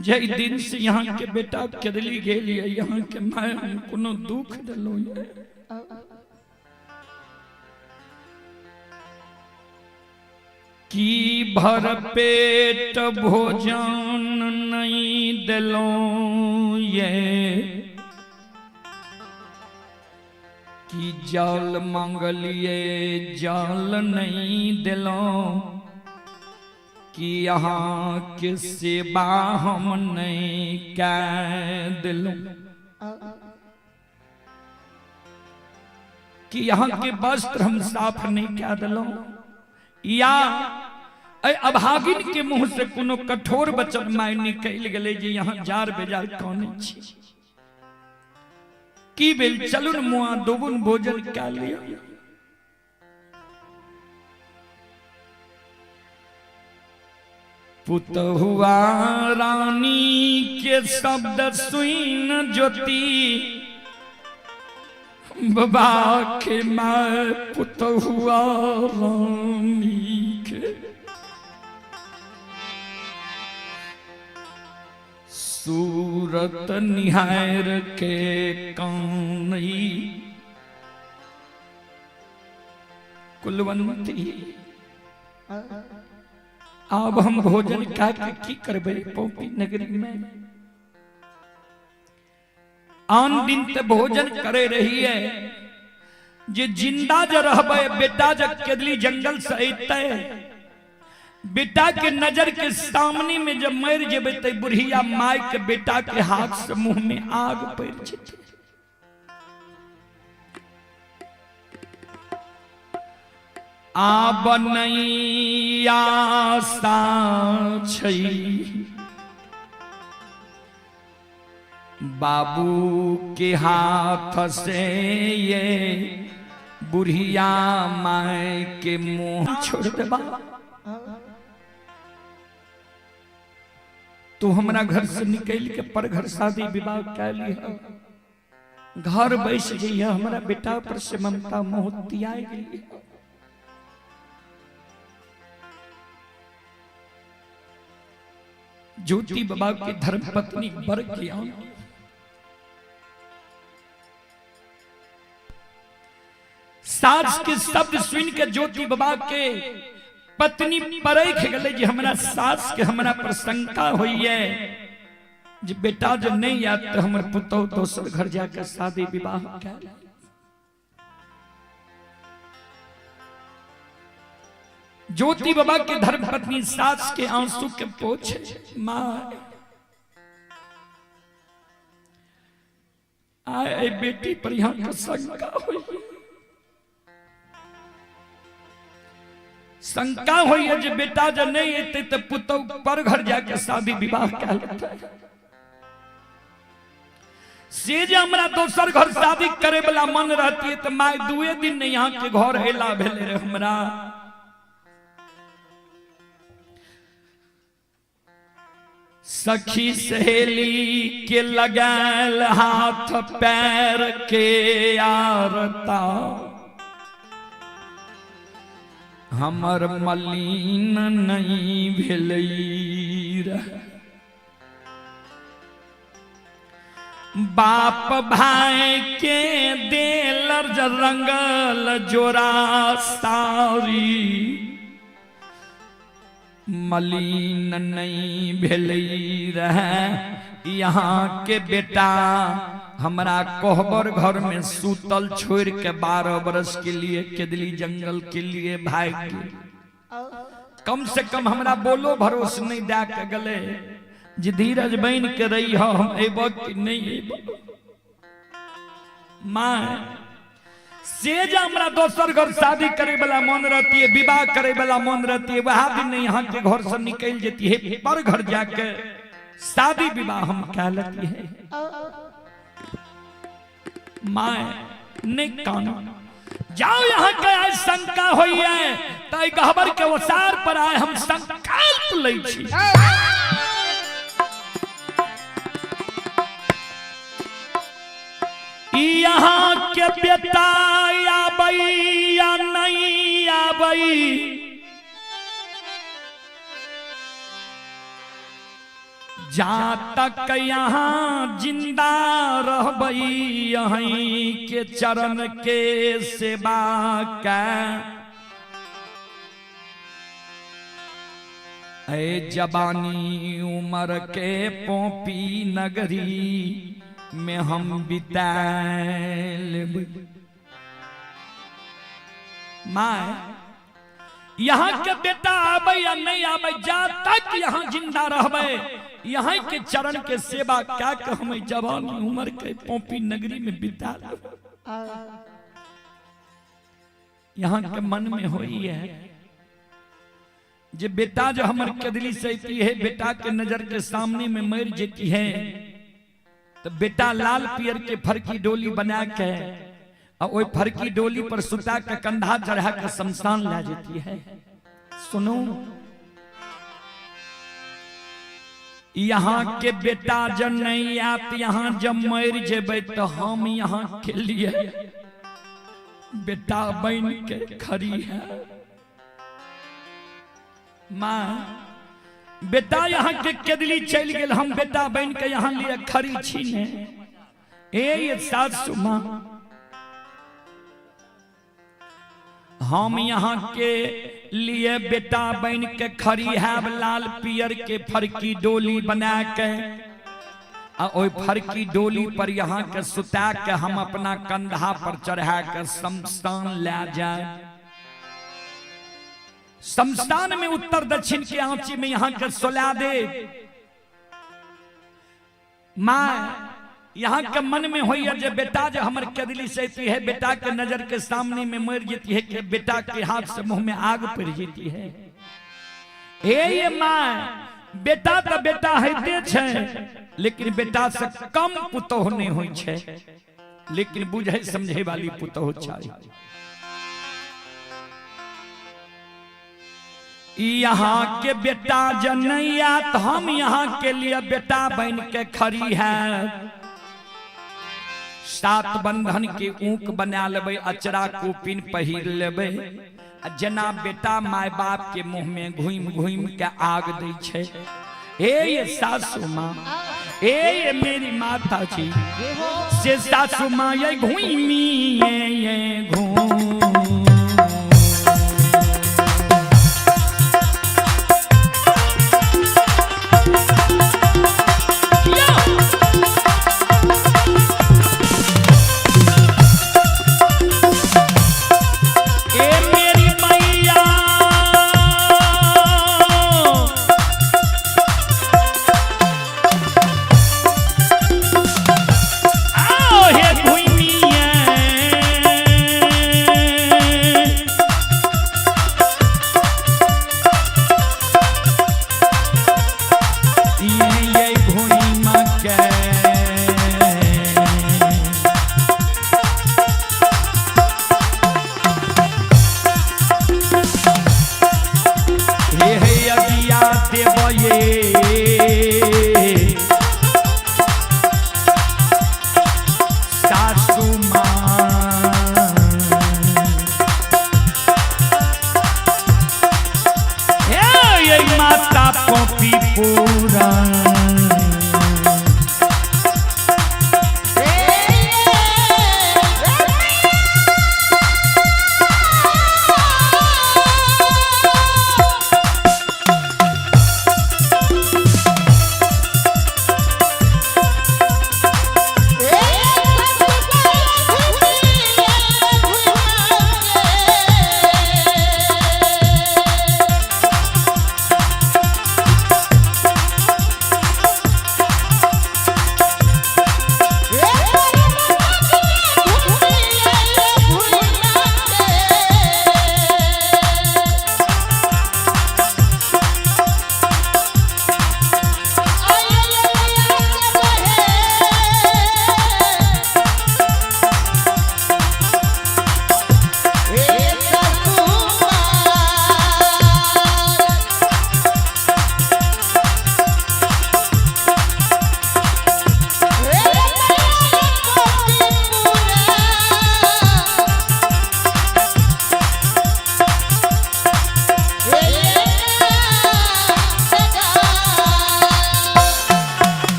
A: जै दिन से यहाँ के बेटा केदली गेल ये यहाँ के माय हम कोनो दुख देलहुँ ये। की भर पेट भोजन नहीं देलहुँ ये, कि जल मांगलिए जल नहीं देलहुँ, कि यहाँ के सेवा हम नहीं कै देलहुँ, कि यहाँ के वस्त्र हम साफ नहीं कै देलहुँ, या अभागिन के मुंह से कोनो कठोर वचन my निकलि गेलै जे यहाँ जार बेजार कौन छी। की भेल चलुन मुआ दोगुन भोजन कै लिअ। पुतहुआ रानी के शब्द सुन ज्योति बाबा के my पुतहुआ रानी के सूरत निहार के कानई कुलवंती। अब हम भोजन खा के की करबै पौपी नगरी में। आन दिन ते भोजन करे रही है जे जिंदा जे रहबै बेटा जे केदली जंगल से अइतै बेटा के नजर के सामने में जब मर जेबै ते बुढ़िया माय के बेटा के हाथ से मुंह में आग पड़ जेतै। आब नहीं आशा छै बाबू के हाथ से ये बुढ़िया माय के मुंह छोड़ देबा। तू हमरा घर से निकल के पर घर शादी विवाह कै लिह, घर बैस जइह, हमरा बेटा पर से ममता मोह तियाग गेली। ज्योति बाबा की धर्मपत्नी बर किया सास के शब्द सुन के ज्योति बाबा के पत्नी परख गले जे हमरा सास के हमरा पर शंका होई है जे बेटा जो नहीं आत तो हमर पुतोह दोसर घर जाकर शादी विवाह कर। ज्योति बाबा के धर्मपत्नी सास के आंसू के पोछे, माँ आए बेटी पर यहाँ का शंका हुई, शंका हुई है जे बेटा जो नहीं एते तो पुतोह पर घर जाके शादी विवाह कर लेते। से जे हमरा दोसर घर शादी करे वाला मन रहती है तो my दुए दिन नहीं यहाँ के घर हेला भेले रे हमरा। सखी सहेली के लगाल हाथ पैर के आरता हमर मलिन नहीं भेलै रह। बाप भाई के देल रंगल जोरा सारी मलिन नहीं भेलै रहे। यहाँ के बेटा हमरा कोहबर घर में सूतल छोड़ के 12 बरस के लिए केदली जंगल के लिए भाग गेल। कम से कम हमरा बोलो भरोस नहीं दे के गले जे धीरज बन के रही हो हम अबो कि नहीं अबो। माँ से जे हमरा दोसर घर शादी करे वाला मन रहती है, विवाह करे वाला मन रहती है, वह दिन नहीं यहाँ के घर से निकल जाती है पर घर जाके शादी विवाह हम कह लेती है। माँ नहीं कानून जाओ यहाँ के आज शंका हुई है तो गहबर के वसार पर आए हम संकल्प लै छी। यहाँ के बेटा आबई या नहीं आबई जा तक यहाँ जिंदा रहबै यहीं के चरण के सेवा का। ऐ जवानी उम्र के पोपी नगरी में हम बिता लेबै। माय यहाँ के बेटा आबे या नहीं आबे, जा तक यहाँ जिंदा रहबे यहाँ के चरण के सेवा क्या के हम जवानी उम्र के पोपी नगरी में बिता लेबै। यहाँ के मन में होई है जे बेटा जो हमर कदली से अती है, बेटा के नजर के सामने में मर जेती है तो बेटा लाल पियर के फरकी डोली बना के और ओई फरकी डोली पर सुता के कंधा चढ़ा के शमशान ला जेती है। सुनो, यहाँ के बेटा जब नहीं आत, यहाँ जब मर जेबै तो हम यहाँ के लिए बेटा बन के खड़ी है। माँ बेटा यहाँ के केदली चल गेल, हम बेटा बन के यहाँ लिए खड़ी छी ने। ए सासु माँ, हम यहाँ के लिए बेटा बन के खड़ी है, लाल पियर के फरकी डोली बना के आ ओई फरकी डोली पर यहाँ के सुता के हम अपना कंधा पर चढ़ा के शमशान ले जाए। शमशान में उत्तर दक्षिण के आंची में यहाँ के सुला दे। माँ यहाँ के मन में होइए जे बेटा जो हमर कदली से अती है, बेटा के नजर के सामने में मर जेती है कि बेटा के हाथ से मुंह में आग पड़ जेती है। हे ये माँ, बेटा तो बेटा होते छे, लेकिन बेटा से कम पुतोह नहीं होई छे, लेकिन बुझे समझे वाली पुतोह चाहिए। यहाँ के बेटा जनैया तो हम यहाँ के लिए बेटा बन के खड़ी है। सात बंधन के ऊक बना लेबै, अचरा कोपिन पहिर लेबै, जना बेटा माय बाप के मुंह में घुमि घुमि के आग दै छै। हे ये सासू माँ, हे ये मेरी माता जी, से सासू माँ ये घुमी ये घूम।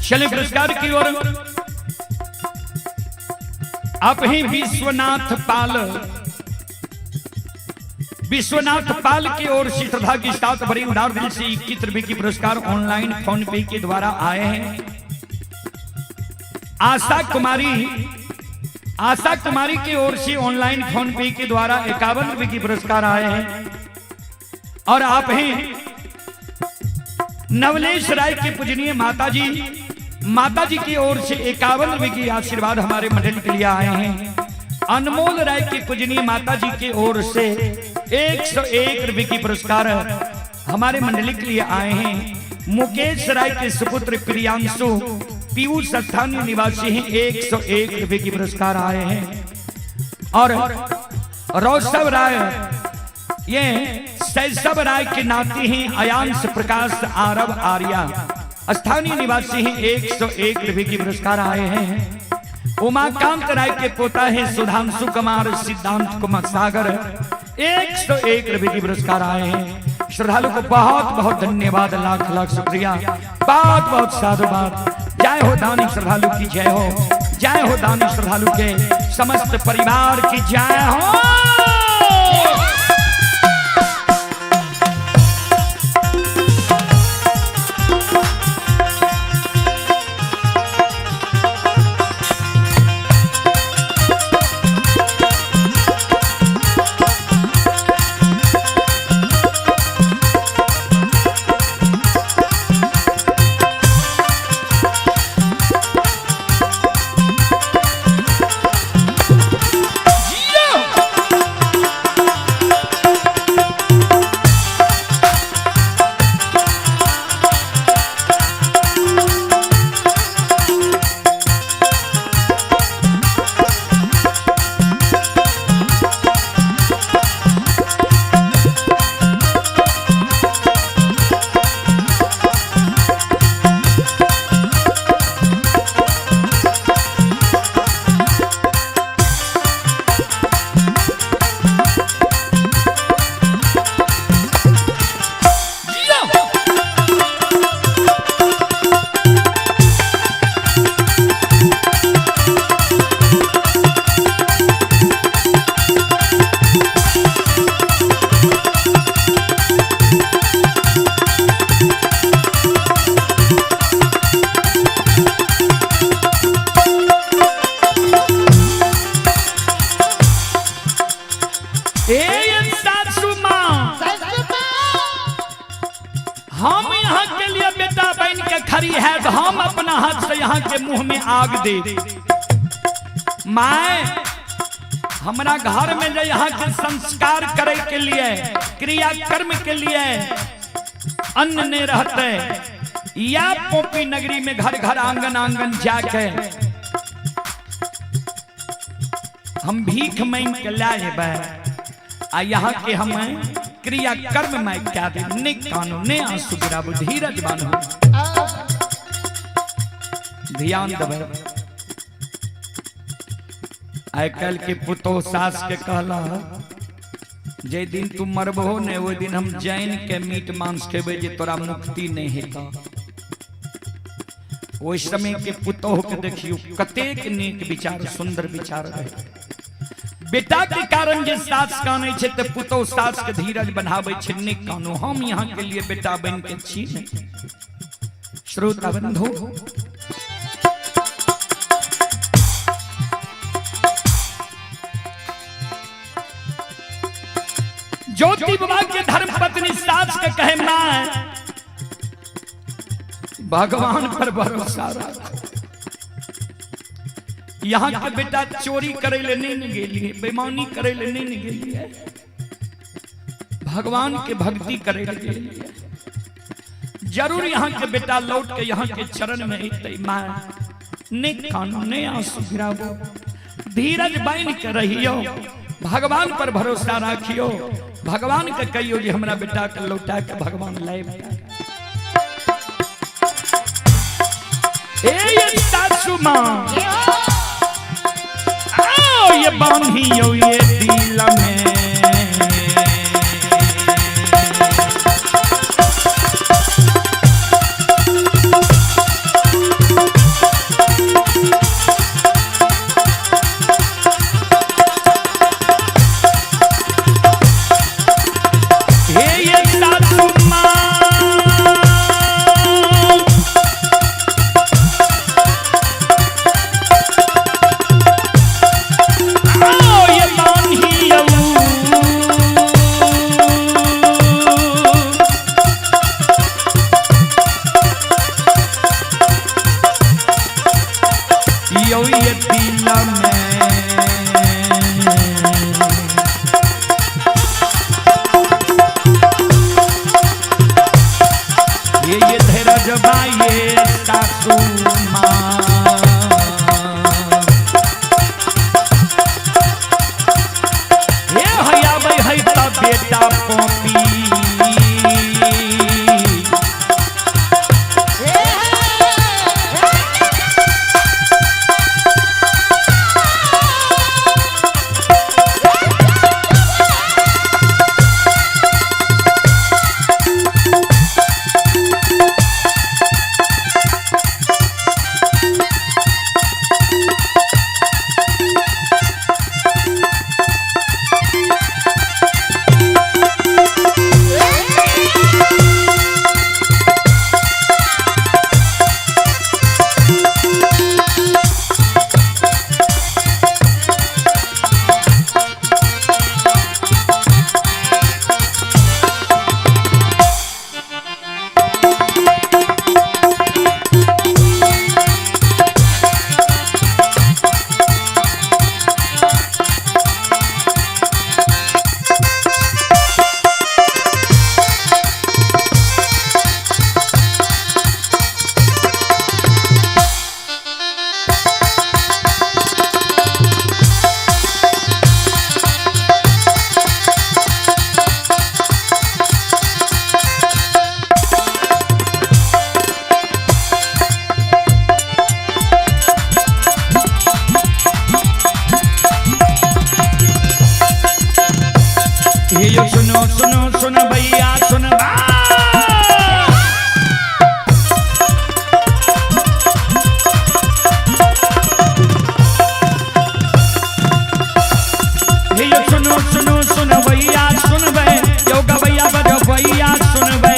A: चले पुरस्कार की ओर। आप ही विश्वनाथ पाल, विश्वनाथ पाल की ओर से श्रद्धा के साथ बड़ी उदार दिल से 21 रुपए की पुरस्कार ऑनलाइन फोन पे के द्वारा आए हैं। आशा कुमारी, आशा कुमारी की ओर से ऑनलाइन फोन पे के द्वारा 51 रुपए की पुरस्कार आए हैं। और आप हैं नवलेश राय के पूजनीय माता जी, माता जी की ओर से 51 रुपए की आशीर्वाद हमारे मंडल के लिए आए हैं। अनमोल राय की पूजनीय माता जी की ओर से 101 रुपए की पुरस्कार हमारे मंडली के लिए आए हैं। मुकेश राय के सुपुत्र प्रियांशु पीयूष स्थानीय निवासी हैं, 101 रुपए की पुरस्कार आए हैं। और रौसव राय, ये शैशव राय के नाती हैं, अयांश प्रकाश आरव आर्या स्थानीय निवासी हैं, 101 रुपए की पुरस्कार आए हैं। उमाकांत राय के पोता है सुधांशु कुमार, सिद्धांत कुमार सागर, 101 रुपए की पुरस्कार आए हैं। श्रद्धालु को बहुत बहुत धन्यवाद, लाख लाख शुक्रिया, बहुत बहुत साधुवाद। जय हो दानी श्रद्धालु की जय हो, जय हो दानी श्रद्धालु के समस्त परिवार की जय हो। ए सासू माँ, हम यहाँ के लिए बेटा बन के खड़ी है तो हम अपना हाथ से यहाँ के मुंह में आग दे। माए, हमारा घर में जो यहाँ के संस्कार करे के लिए, क्रिया कर्म के लिए अन्न नहीं रहते, या पोपी नगरी में घर घर आंगन आंगन जाके हम भीख मांग के लाए आ यहाँ के हम क्रिया कर्म में क्या दे। ने कानो ने आंसू गिराबो, धीरज बान्हो, ध्यान देबै। आइ काल्हि के पुतोह सास के कहला, जे दिन तू मरबहो ने ओहि दिन हम जैन के मीट मांस खेबै जे तोरा मुक्ति नहीं हेतौ। ओहि समय के पुतोह के देखियो कतेक नीक विचार, सुंदर विचार रहे। बेटा के कारण जे सास कानै छै ते पुतोह सास के धीरज बनाबै छै, नहि कानू, हम यहाँ के लिए बेटा बन के छी। श्रोता बंधु, ज्योति बाबा के धर्म पत्नी सास के कहे, मां भगवान पर भरोसा रखो। यहाँ के बेटा चोरी करे ले नहीं न गेलिए, बेईमानी करे ले नहीं न गेलिए, भगवान के भक्ति करे ले गेलिए। जरूर यहाँ के बेटा लौट के यहाँ के चरण में अइतै। मां ने कानू ने आंसू गिराबो, धीरज बान्हि के रहियो, भगवान पर भरोसा राखियो, भगवान के कहियो जे हमरा बेटा के लौटा के भगवान लाइब। ए ये सासू मां, आओ ये बांधियो ये दिल में, बाये सासू माँ। हे हैया बै है त बेटा पपी। हे यो सुनो सुनो सुन भैया सुन बा। हे यो सुनो सुनो सुन भैया सुन बे, यो गवैया बजो भैया सुन बे।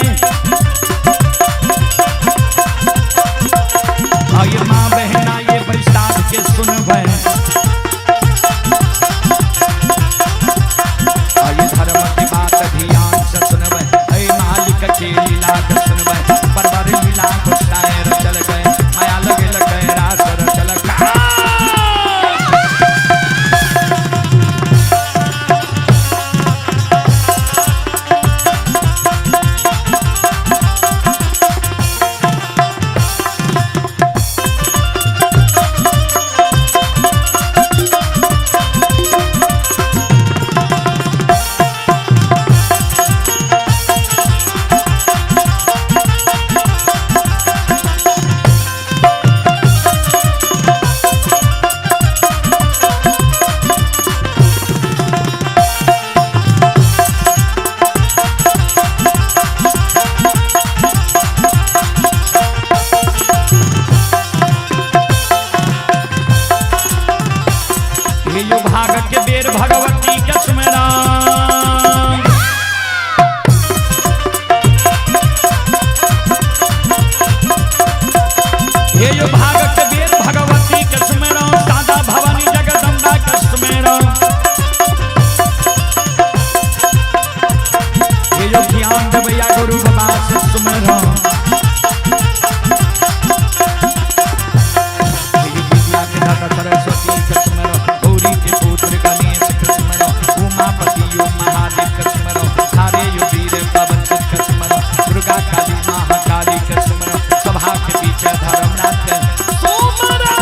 A: आये माँ बहना ये बैसाख के सुन बे। आये धर्म की बात ध्यान से सुनबै, ऐ मालिक के लीला के सुनबै। परवर लीला गुस्साए रचल गए, माया लगे लगे रास रचल गए। हे यो भाग के बेर भगवती के सुमरन। हे यो भाग के बेर भगवती के सुमरन, दादा भवानी जगदम्बा के सुमरन। हे यो ज्ञान देवैया गुरु बाबा से सुमरन। विद्या के दाता सरस्वती के सुमरन, गौरी के पुत्र गणेश के सुमरन, उमापति यो महादेव के सुमरन, हरे यो वीर पवन के सुमरन, दुर्गा काली महाकाली के सुमरन, सभा के बीच धर्मनाथ के सुमरन।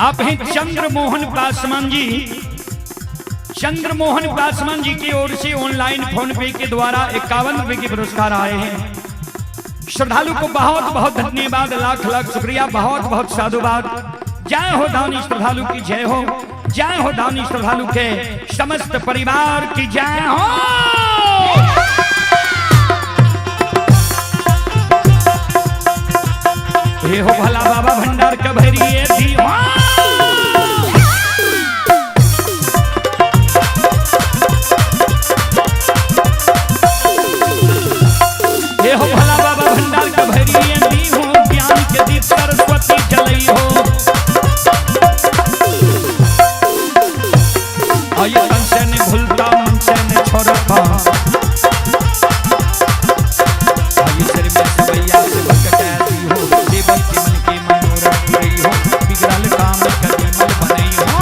A: आप हैं चंद्रमोहन पासवान जी। चंद्रमोहन पासवान जी की ओर से ऑनलाइन फोन पे के द्वारा 51 रुपए के पुरस्कार आए हैं। श्रद्धालु को बहुत बहुत धन्यवाद, लाख लाख शुक्रिया, बहुत बहुत साधुवाद। जय हो दानी श्रद्धालु की जय हो, जय हो दानी श्रद्धालु के समस्त परिवार की जय हो। हे हो भला बाबा भंडार का भैरिये दी। हे हो भला बाबा भंडार का भैरिये दी हो, ज्ञान के दीप सरस्वती जलई हो। आये तन से ने भूलता मन से ने छोड़ता, आये सिर में सवैया से बकैती हो, देवल के मन के मनोरथ रही हो, बिगड़ल काम कभी मल बनई हो।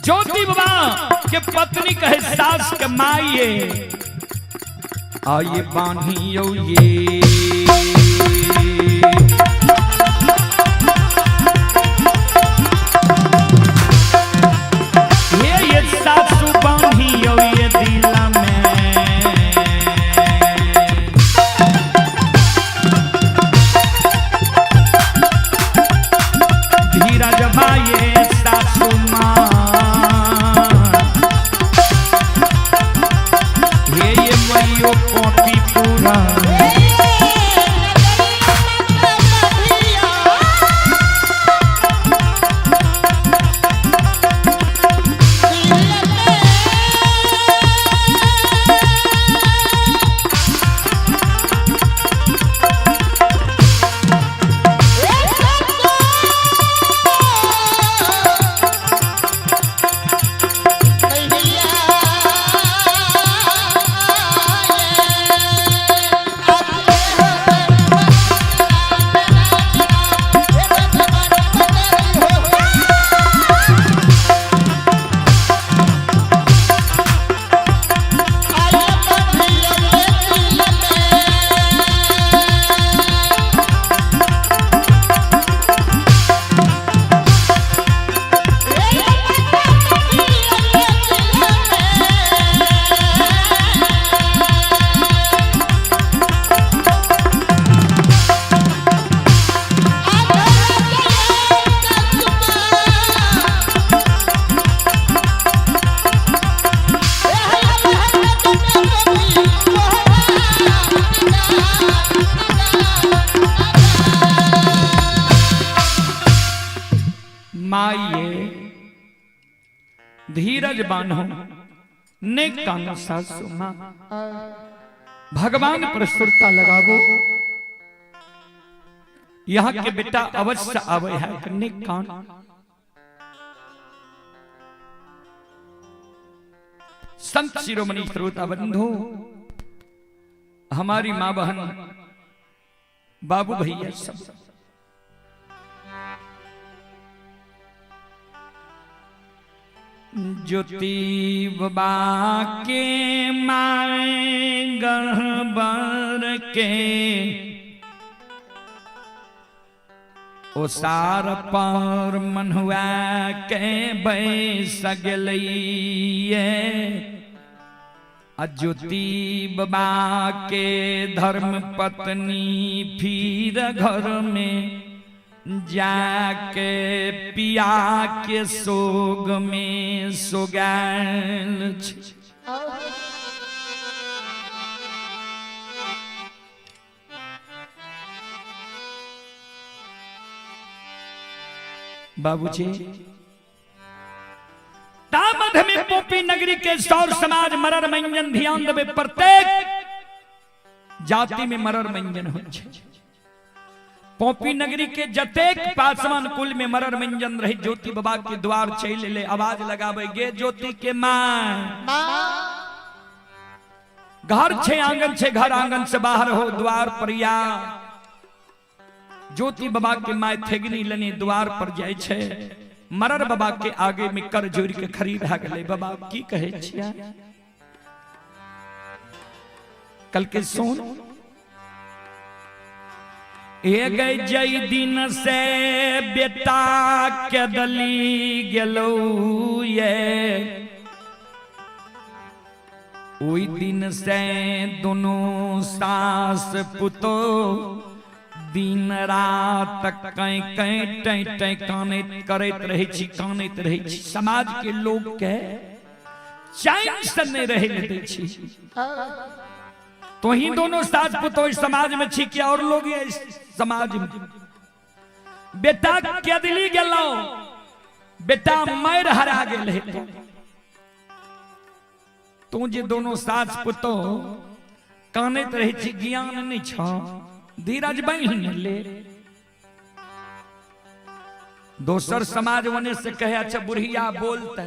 A: ज्योति बाबा के पत्नी कहे सास के माइये आइए बान्हियो ये। ये सासू बान्हियो ये दिला में। धीरज भाइये सासू माँ, ये मइयो कॉपी पूरा। माइये धीरज बान्हो ने कान सासु माँ, भगवान पर सुरता लगावो। यहाँ के बेटा अवश्य आवे है ने कान। संत शिरोमणि श्रोता बंधु, हमारी माँ बहन बाबू भैया सब ज्योति बाबा के my गहबर के ओसार पर मनुआ के बैस गेलैये आ ज्योति बाबा के धर्म पत्नी फिर घर में जाके पिया के सोग में सोगायल छै। बाबूजी तामध में पोपी नगरी के सौर समाज मरर मंजन ध्यान देवे। प्रत्येक जाति में मरर मंजन होइ छै। पोपी नगरी के जतेक पासवान कुल में मरर मंजन रहे ज्योति बाबा के द्वार चलि ले आवाज लगावे गे ज्योति के माँ। घर छे आंगन छे, घर आंगन से बाहर हो द्वार पर या। ज्योति बाबा के my थेगनी लेने द्वार पर जाय छे। मरर बाबा के आगे में कर जोड़ के खड़ी भए गेलै। बाबा की कहै छियै? कल के सुन ए गई जई दिन से बेटा के दली गेलौ ये ओई दिन से दोनों सास पुतो दिन रात कहीं कहीं टै टै कानैत करैत रहै छी, कानैत रहै छी। समाज के लोग के चैन से नहीं रहै ले दै छी। तो ही दोनों सास पुतो इस समाज में छी कि और लोग इस समाज में। बेटा केदली गेलौ, बेटा मर हरा गेल हे। तू जे दोनों सास पुतो कानैत रहै छी, ज्ञान नहीं छ, धीरज बहिन ले। दोसर समाज वने से कहे अच्छा बुढ़िया बोलते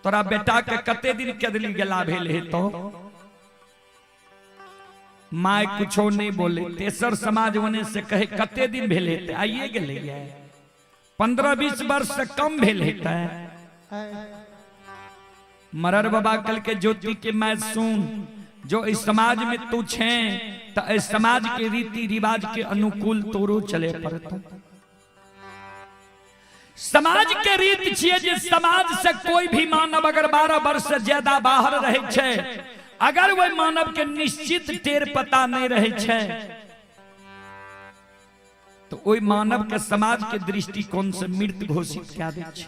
A: तोरा बेटा के कते दिन केदली गेला भेल हे तो my कुछो नहीं बोले। तेसर समाज वने से कहे कते दिन भेल हेतै, आइए गेलै 15-20 वर्ष से कम भेल हेतै। मरर बाबा कल के ज्योति के मैं सुन, जो इस समाज में तू छे तो इस समाज के रीति रिवाज के अनुकूल तोरो चले पड़ता। समाज के रीत छिए जे समाज से कोई भी मानव अगर 12 वर्ष से ज्यादा बाहर रहे छे, अगर वह मानव के निश्चित टेर पता नहीं रहे छे तो ओई मानव के समाज के दृष्टिकोण से मृत घोषित कए दै छै।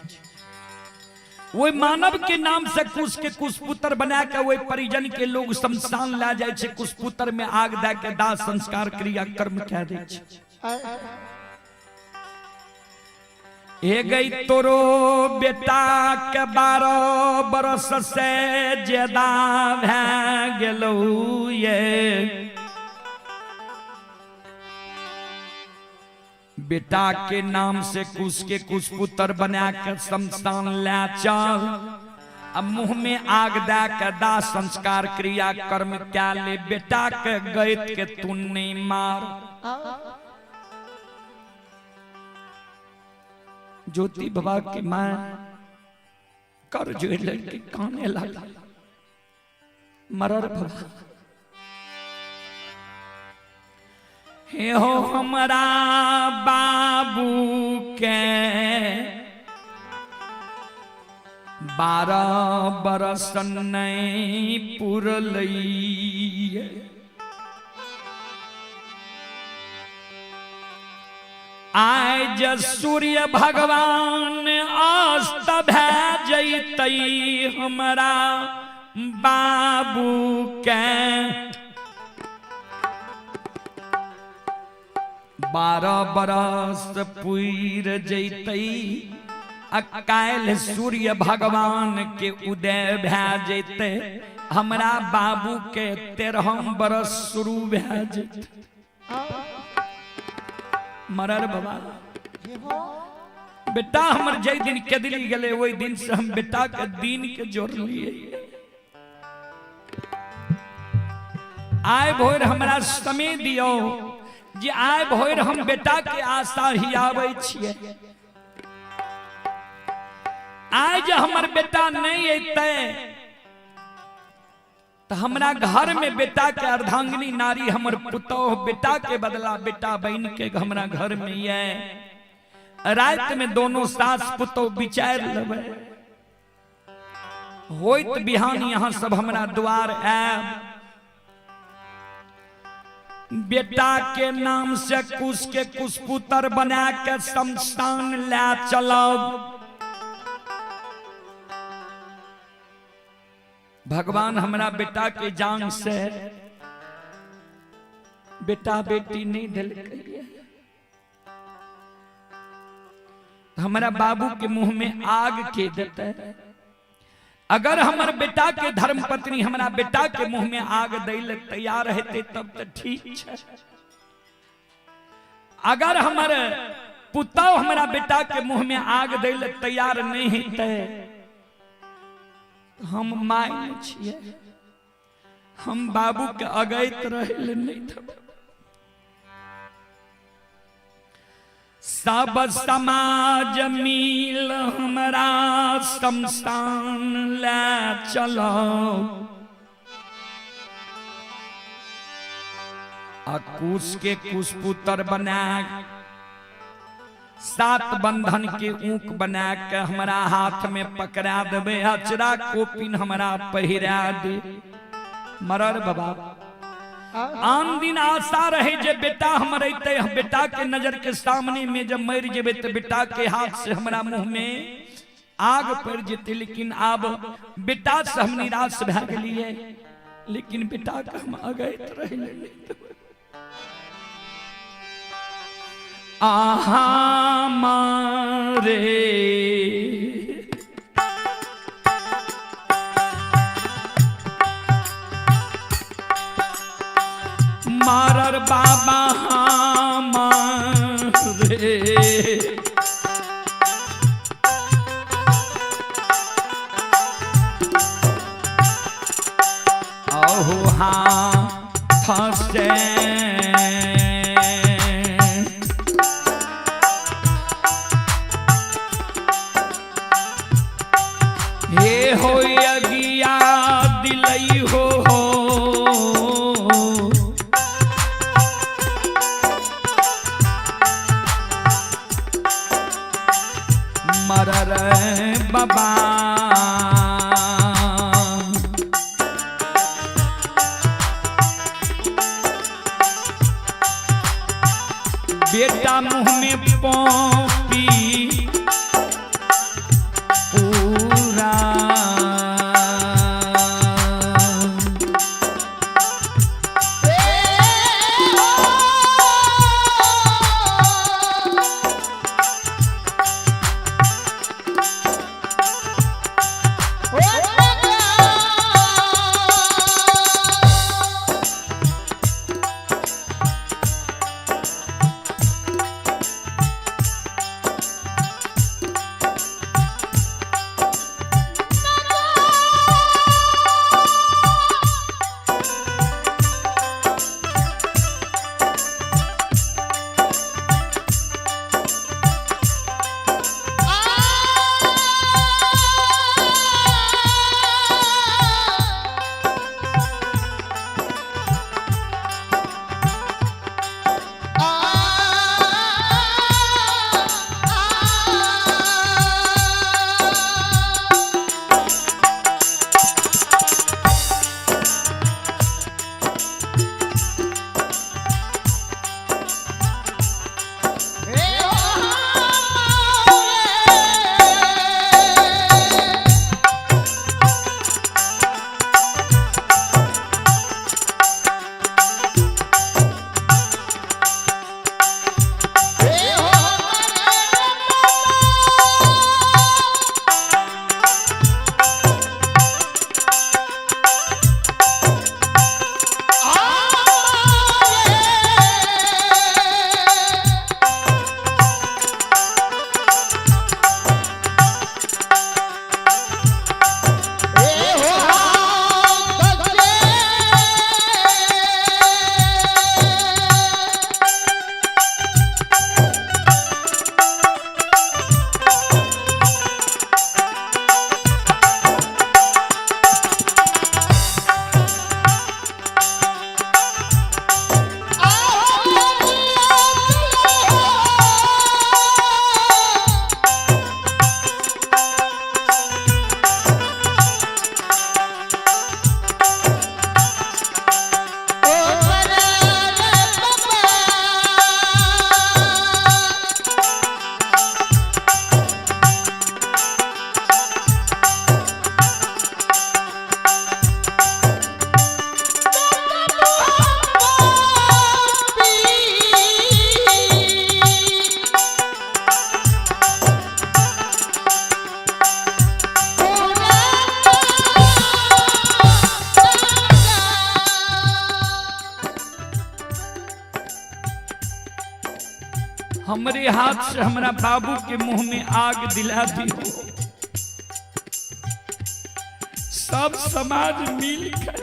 A: ओई मानव के नाम से कुश के कुशपुत्र बना के ओई परिजन के लोग शमशान ला जाय छै, कुशपुत्र में आग दए के दाह संस्कार क्रिया कर्म कए दै छै। ए गई तोरो बेटा के 12 बरस से ज्यादा भए गेलौ ये बेटा के नाम से कुश के कुशपुत्र बना के शमशान ला चल, अब मुंह में आग दे के दाह संस्कार क्रिया कर्म क्या ले, बेटा के गैत के तू नहीं मार। ज्योति बाबा की मां कर जो लड़की काने लगा। मरर बाबा हे हो हमरा बाबू के 12 बरस नहीं पुरलैये आज सूर्य भगवान अस्त भए जैतै हमरा बाबू के 12 बरस पुर जैतै आ काल्हि सूर्य भगवान के उदय भए जैतै हमरा बाबू के 13 बरस शुरू भए जैतै। मरर बाबा बेटा हमर जै दिन केदली गेलै ओहि दिन से हम बेटा के दिन के जोड़लिए। आय भोर हमरा समय दियो जे आय भोर हम बेटा के आशा हियाबै छियै। आइ जे हमर बेटा नहीं अयतै तो हमरा घर में बेटा के अर्धांगिनी नारी हमर पुतोह बेटा के बदला बेटा बन के हमरा घर में ये रात में दोनों सास पुतोह विचार लेबै, होइत बिहान यहाँ सब हमरा द्वार आयब। बेटा के नाम से कुश के कुशपुत्र बना के शमशान ले चलब। भगवान हमरा बेटा के जान से बेटा बेटी नहीं दिलकै, हमरा बाबू के मुंह में आग के देते। अगर हमर बेटा के धर्म पत्नी हमरा बेटा के मुंह में आग दै ले तैयार हेतै तब तो ठीक है। अगर हमर पुतौ हमरा बेटा के मुंह में आग दै ले तैयार नहीं हेतै, हम my नहीं छियै, हम बाबू के अगैत रहे ले नहीं देबै। सब समाज मिल हमरा शमशान ले चलो, आ कुश के कुशपुत्र बना सात बंधन के ऊक बना के हमरा हाथ में पकड़ा देवे, अचरा कोपिन हमरा पहिरा दे। मरर बाबा आन दिन आशा रहे जे बेटा हमर अयतै, बेटा के नजर के सामने में जब मर जेबै तो बेटा के हाथ से हमरा मुंह में आग पड़ जेतै, लेकिन आब बेटा से हम निराश भए गेलियै, लेकिन बेटा के हम अगैत रहि। आहा मारे मारर बाबा मारे, अहो हाथ से हे हो अगिया दिलई हो, मरर बाबा। बेटा मुंह में पौपी पूरा, हमरे हाथ से हमरा बाबू के मुंह में आग दिला दी। सब समाज मिल के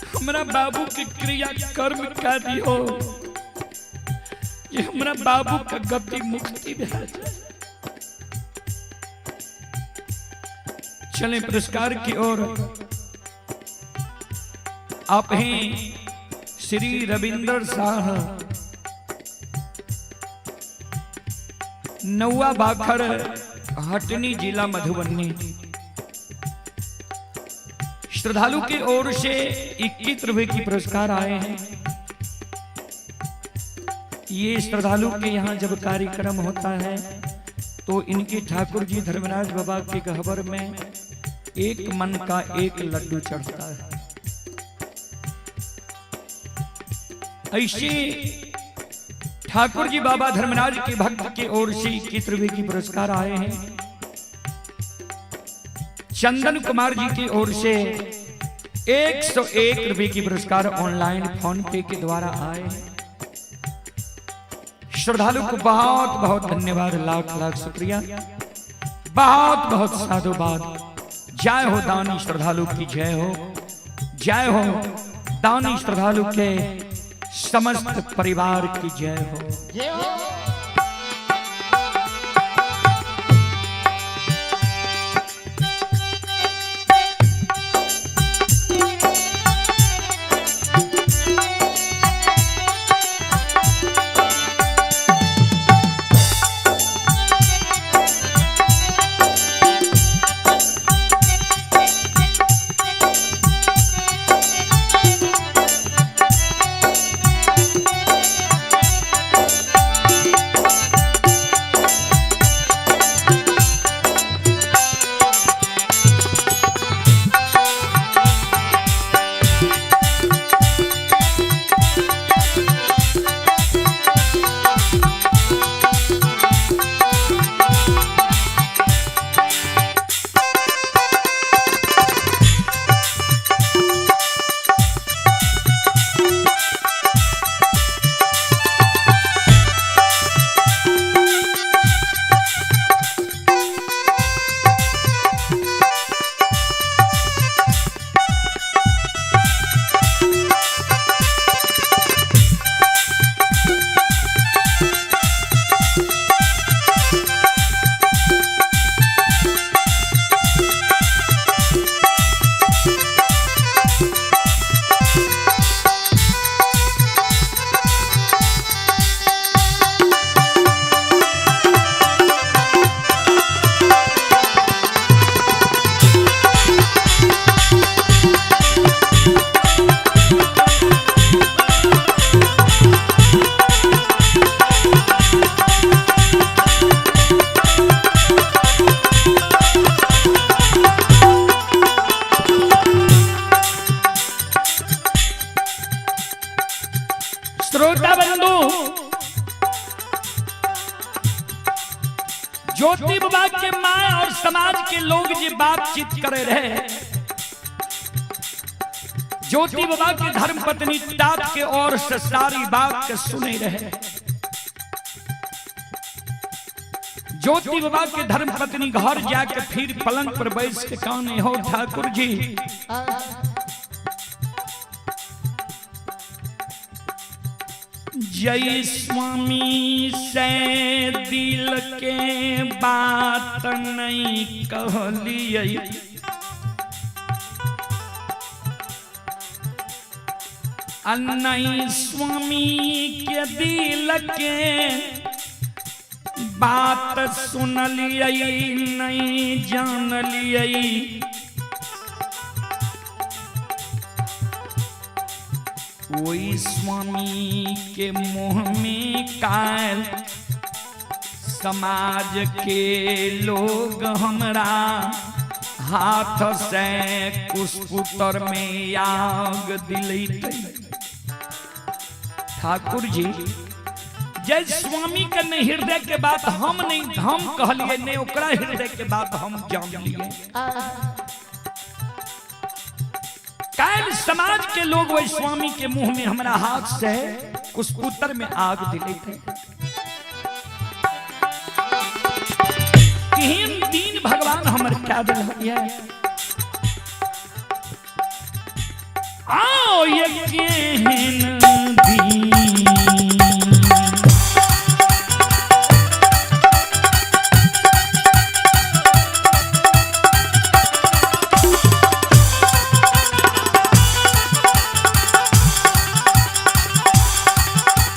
A: हमरा बाबू के क्रिया कर्म कर दियो, ये हमरा बाबू का गति मुक्ति भए जाए। चलें पुरस्कार की ओर। आप हैं श्री रविंद्र शाह, नौवा बाखर, हटनी, जिला मधुबनी। श्रद्धालु की ओर से 21 रुपए की पुरस्कार आए हैं। ये श्रद्धालु के यहाँ जब कार्यक्रम होता है तो इनके ठाकुर जी धर्मराज बाबा के गहबर में एक मन का एक लड्डू चढ़ता है। ऐसे ठाकुर जी बाबा धर्मराज के भक्त के ओर से 21 रुपए की पुरस्कार आए हैं। चंदन कुमार जी की ओर से 101 रुपए की पुरस्कार ऑनलाइन फोन पे के द्वारा आए हैं। श्रद्धालु को बहुत बहुत धन्यवाद, लाख लाख शुक्रिया, बहुत बहुत साधुवाद। जय हो दानी श्रद्धालु की जय हो, जय हो दानी श्रद्धालु के समस्त परिवार की जय हो।
B: जय हो।
A: श्रोता बंधु, ज्योति बाबा के माँ और समाज के लोग जे बातचीत करे रहे, ज्योति बाबा के धर्म पत्नी तात के ओर से सारी बात के सुने रहे। ज्योति बाबा के धर्म पत्नी घर जाके फिर पलंग पर बैठ के काने हो ठाकुर जी, जय स्वामी से दिल के बात नहीं कहलिए, नहीं स्वामी के दिल के बात सुनलिए, नहीं जानलिए। वही स्वामी के मुंह में काल समाज के लोग हमरा हाथ से कुशपुतर में आग दिलैते। ठाकुर जी जय स्वामी के नहीं हृदय के बात हम नहीं हम कहलिए, नहीं ओकरा हृदय के बात हम जान लिए। काल समाज के लोग वही स्वामी के मुंह में हमरा हाथ से कुशपुत्र में आग दिले थे। केहन दिन भगवान हमर क्या दिल है। आओ ये केहन दिन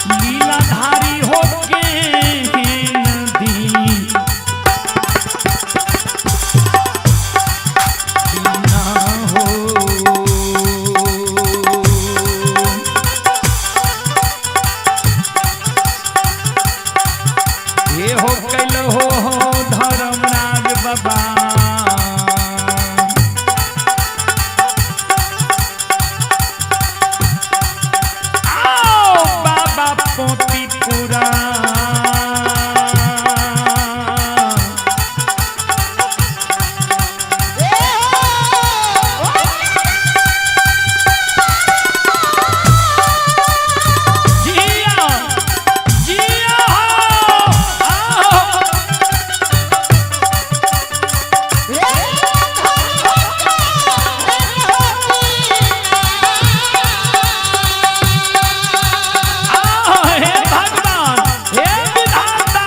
A: लीलाधारी हो केहन दिन ना हो। ये हो कैल हो धर्मराज बाबा आओ बाबा पोती पूरा जिया जिया हो आओ। आओ हे भगवान हे विधाता।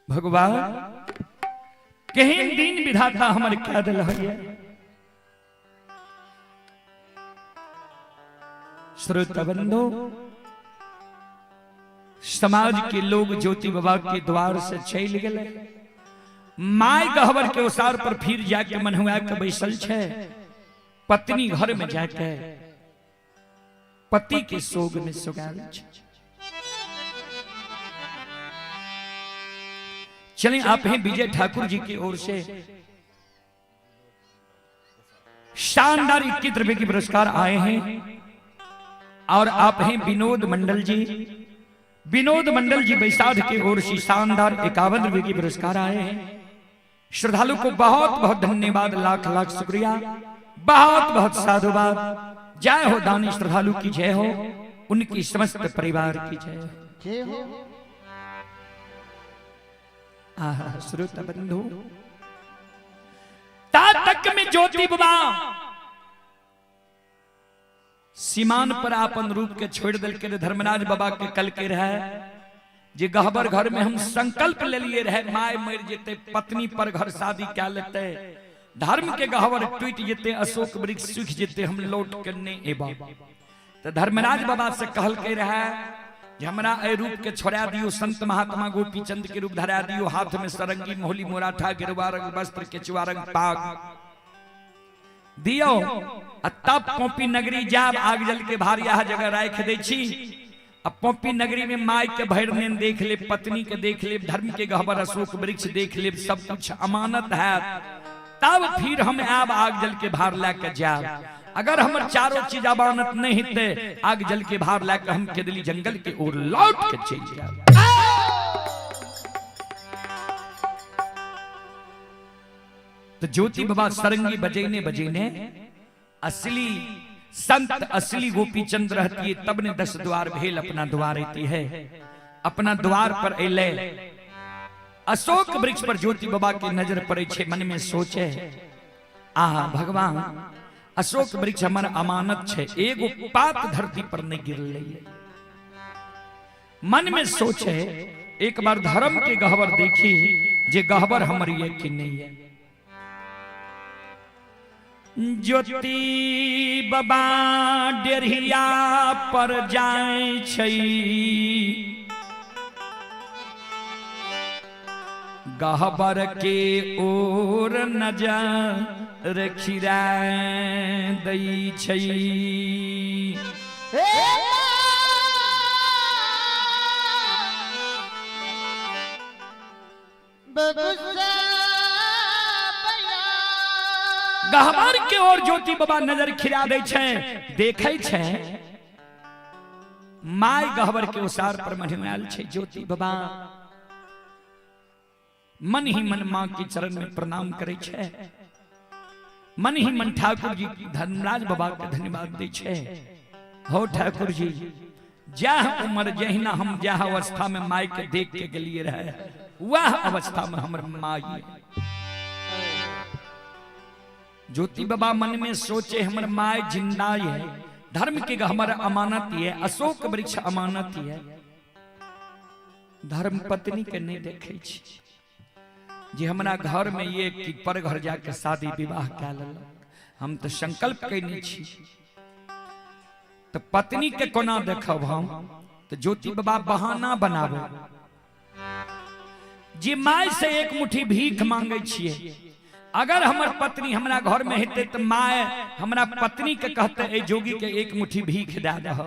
A: भगवान केहन दिन विधाता हमर क्या दिल है। श्रोता बंधु, समाज के लोग ज्योति बाबा के द्वार से चल गए। My गहवर के ओसार पर फिर जाके मनहुआ के बैसल छे। पत्नी घर में जाके पति के शोक में सुगाल छे। चलें आप हैं विजय ठाकुर जी की ओर से शानदार 21 रुपए के पुरस्कार आए हैं। और आप हैं विनोद मंडल जी, विनोद मंडल जी बैसाख की ओर से शानदार 51 रुपए के पुरस्कार आए हैं। श्रद्धालु को बहुत बहुत धन्यवाद, लाख लाख शुक्रिया, बहुत बहुत साधुवाद। जय हो दानी श्रद्धालु की जय हो, उनकी समस्त परिवार की जय हो। आहा श्रोता बंधु, ता तक में ज्योति बाबा सीमान पर आपन रूप के छोड़ दल के धर्मराज बाबा के कल के रहे जे गहबर घर में हम संकल्प ले लिए रहे my मर जेते पत्नी पर घर शादी क्या लेते, धर्म के गहबर टूट जेते, अशोक वृक्ष सूख जेते, हम लौट के नहीं एबा। तो धर्मराज बाबा से कहल के रहे जे हमरा ए रूप के छोड़ा दियो, संत महात्मा गोपी चंद के रूप धरा दियो, हाथ में सरंगी मोहली मोराठा गेरुआ रंग वस्त्र केचुआ रंग पाग दियो, आ तब पोपी नगरी जाब आग जल के भारी आह जगह राख दे छी। अब पोपी नगरी में माई के भैर नेन देख ले, पत्नी के देख ले, धर्म के गहबर अशोक वृक्ष देख ले, सब कुछ अमानत है, तब फिर हम आब आग जल के भार ला के जाब। अगर हमर चारों चीज अमानत नहीं थे आग जल के भार ला के हम केदली जंगल के ओर लौट के चल जाब। तो ज्योति बाबा सरंगी बजेने बजेने असली संत असली गोपी चंद रहती है, तब ने 10 द्वार भेल अपना द्वार रहती है। अपना द्वार पर अले अशोक वृक्ष पर ज्योति बाबा की नजर पड़े छे, मन में सोचे आहा भगवान अशोक वृक्ष हमर अमानत छे, एगो पात धरती पर नहीं गिरले। मन में सोचे एक बार धर्म के गहवर देखी जे गहवर हमर ये कि नहीं है। ज्योति बाबा डेरिया पर जाए छै, गहबर के ओर नजर खिरा दै छै। गहबर के ओर ज्योति बाबा नजर खिरा दै छै, देखै छै my गहबर के ओसार पर मढ़ियाल छै। ज्योति बाबा मन ही मन माँ के चरण में प्रणाम करे छै, मन ही मन ठाकुर जी धर्मराज बाबा के धन्यवाद दै छै। हो ठाकुर जी, जह उम्र जहिना हम जह अवस्था में माय के देख के गेलिए रहे, वह अवस्था में हमर माई। ज्योति बाबा मन में सोचे हमर my जिंदा है, धर्म के हमर अमानत है, अशोक वृक्ष अमानत है, धर्म पत्नी के नहीं देखे छी जे हमरा घर में ये कि पर घर जाके शादी विवाह कए लेलक, हम तो संकल्प कैने छी, तो पत्नी के कोना देखब हम। तो ज्योति बाबा बहाना बनावे जे my से एक मुट्ठी भीख मांगे छिए, अगर हमर पत्नी हमरा घर में हेतै तो my हमरा पत्नी के कहते ए जोगी के एक मुट्ठी भीख दे दह।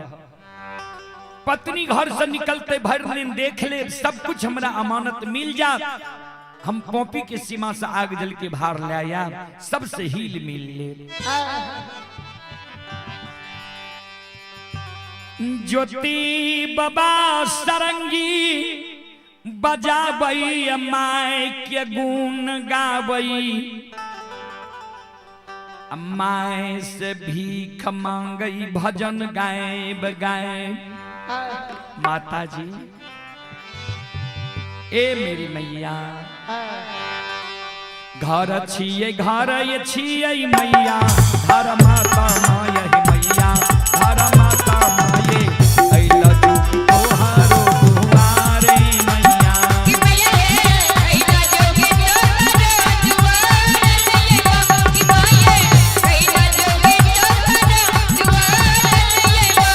A: पत्नी घर से निकलते भर दिन देख ले सब कुछ हमरा अमानत मिल जात, हम पॉपी के सीमा से आग जल के भार ले आया, सबसे हिल मिल ले। ज्योति बाबा सरंगी बजाबई my के गुण गाबई, my से भीख मांगई भजन गायब गाय। माता जी ए मेरी मैया, घर छिए घर ये छिए मैया, घर माता माय मैया, घर माता माये अइल तू तोहारो दुआरे मैया।
B: कि मैया हे अइला जोगी तोहरो दुआरे मैया, कि माये अइला जोगी तोहरो दुआरे मैया।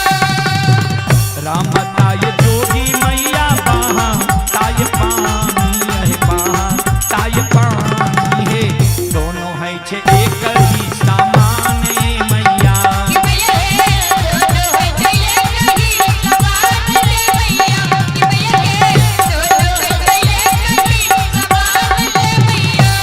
A: राम ताय जोगी मैया बाहा ताय पानी है बाहा ताय पानी है, दोनों है छे एक ही समान मैया।
B: कि मैया हे दोनों है छे एक ही समान रे मैया, कि मैया हे दोनों है छे एक ही समान रे मैया।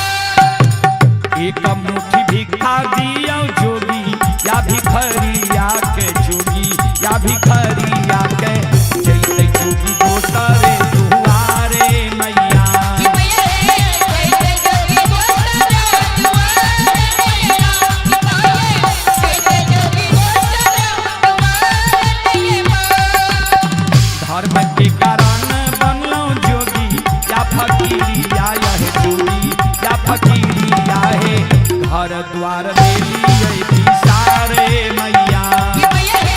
A: एक मुट्ठी भिक्षा दियो जोगी या भिखरिया के जोगी या भिखरिया के, जैते जोगी दोसरे दुआरे मैया।
B: कि मैया हे जैते जोगी दोसरा दुआरे मैया, कि माये जैते जोगी दोसरा दुआरे मैया।
A: धर्म के कारण बनलो जोगी या फकीरिया यह जोगी या फकीरिया है, घर द्वार देलिए बिसारे मैया।
B: कि मैया हे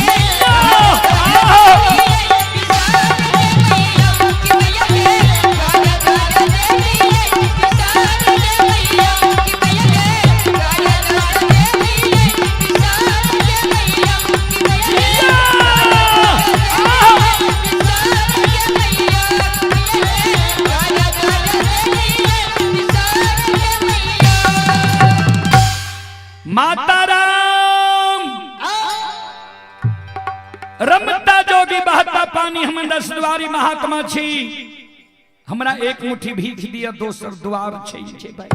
A: माता राम रमता जोगी बहता पानी, हम दस द्वारी महात्मा छी, हमरा एक मुट्ठी भीख दिया दोसर द्वार छै छै भाई।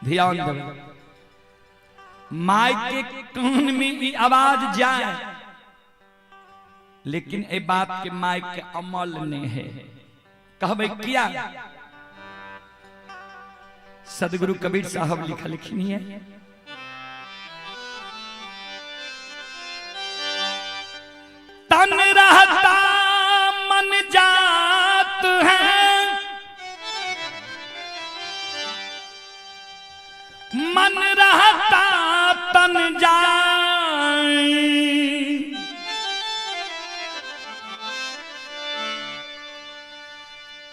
A: ध्यान देबै, my के कान में ई आवाज जाए, लेकिन ए बात के my के अमल नहीं है। कहबै किया? सदगुरु कबीर साहब लिखा लिखनी है, तन रहता मन जात है, मन रहता तन जाए,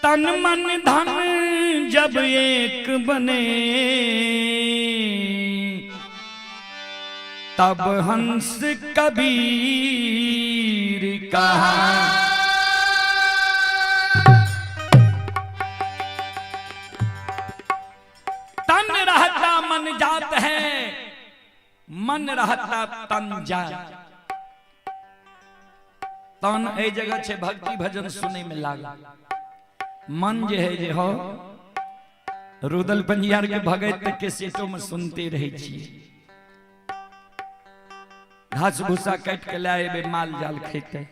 A: तन मन धन जब एक बने, तब हंस कबीर कहा। मन रहता तन जाय। तन एहि जगह छै भक्ति भजन सुनै में लागल, मन जे है जे हो रुदल पंजियार के भगत के सेटो में सुनते रहे छियै। घास भूसा काटि के लए एबै माल जाल खेतै,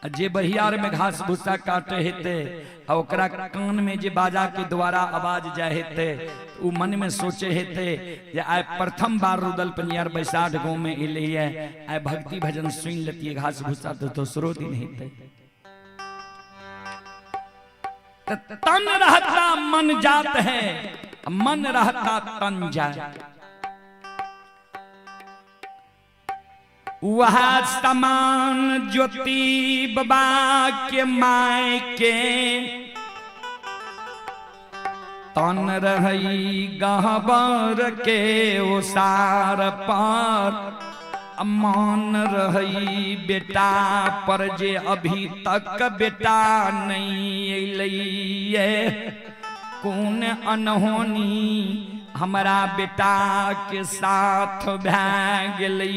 A: आ जे बहियार में घास भूसा काटे हेतै आ ओकरा कान में जे बाजा के द्वारा आवाज जाय हेतै, उ मन में सोचे हेतै जे आइ प्रथम बार रुदल पंजियार बैसाठ गाँव में एलैये, आइ भक्ति भजन सुनि लेतियै, घास भूसा तो दोसरो दिन हेतै। तन रहता मन जात है, मन रहता तन जाए। वह समान ज्योति बाबा के my के तन रही गहबर के ओसार पर, मन रही बेटा पर जे अभी तक बेटा नहीं अयलैये, कोन अनहोनी हमरा बेटा के साथ भए गेलै।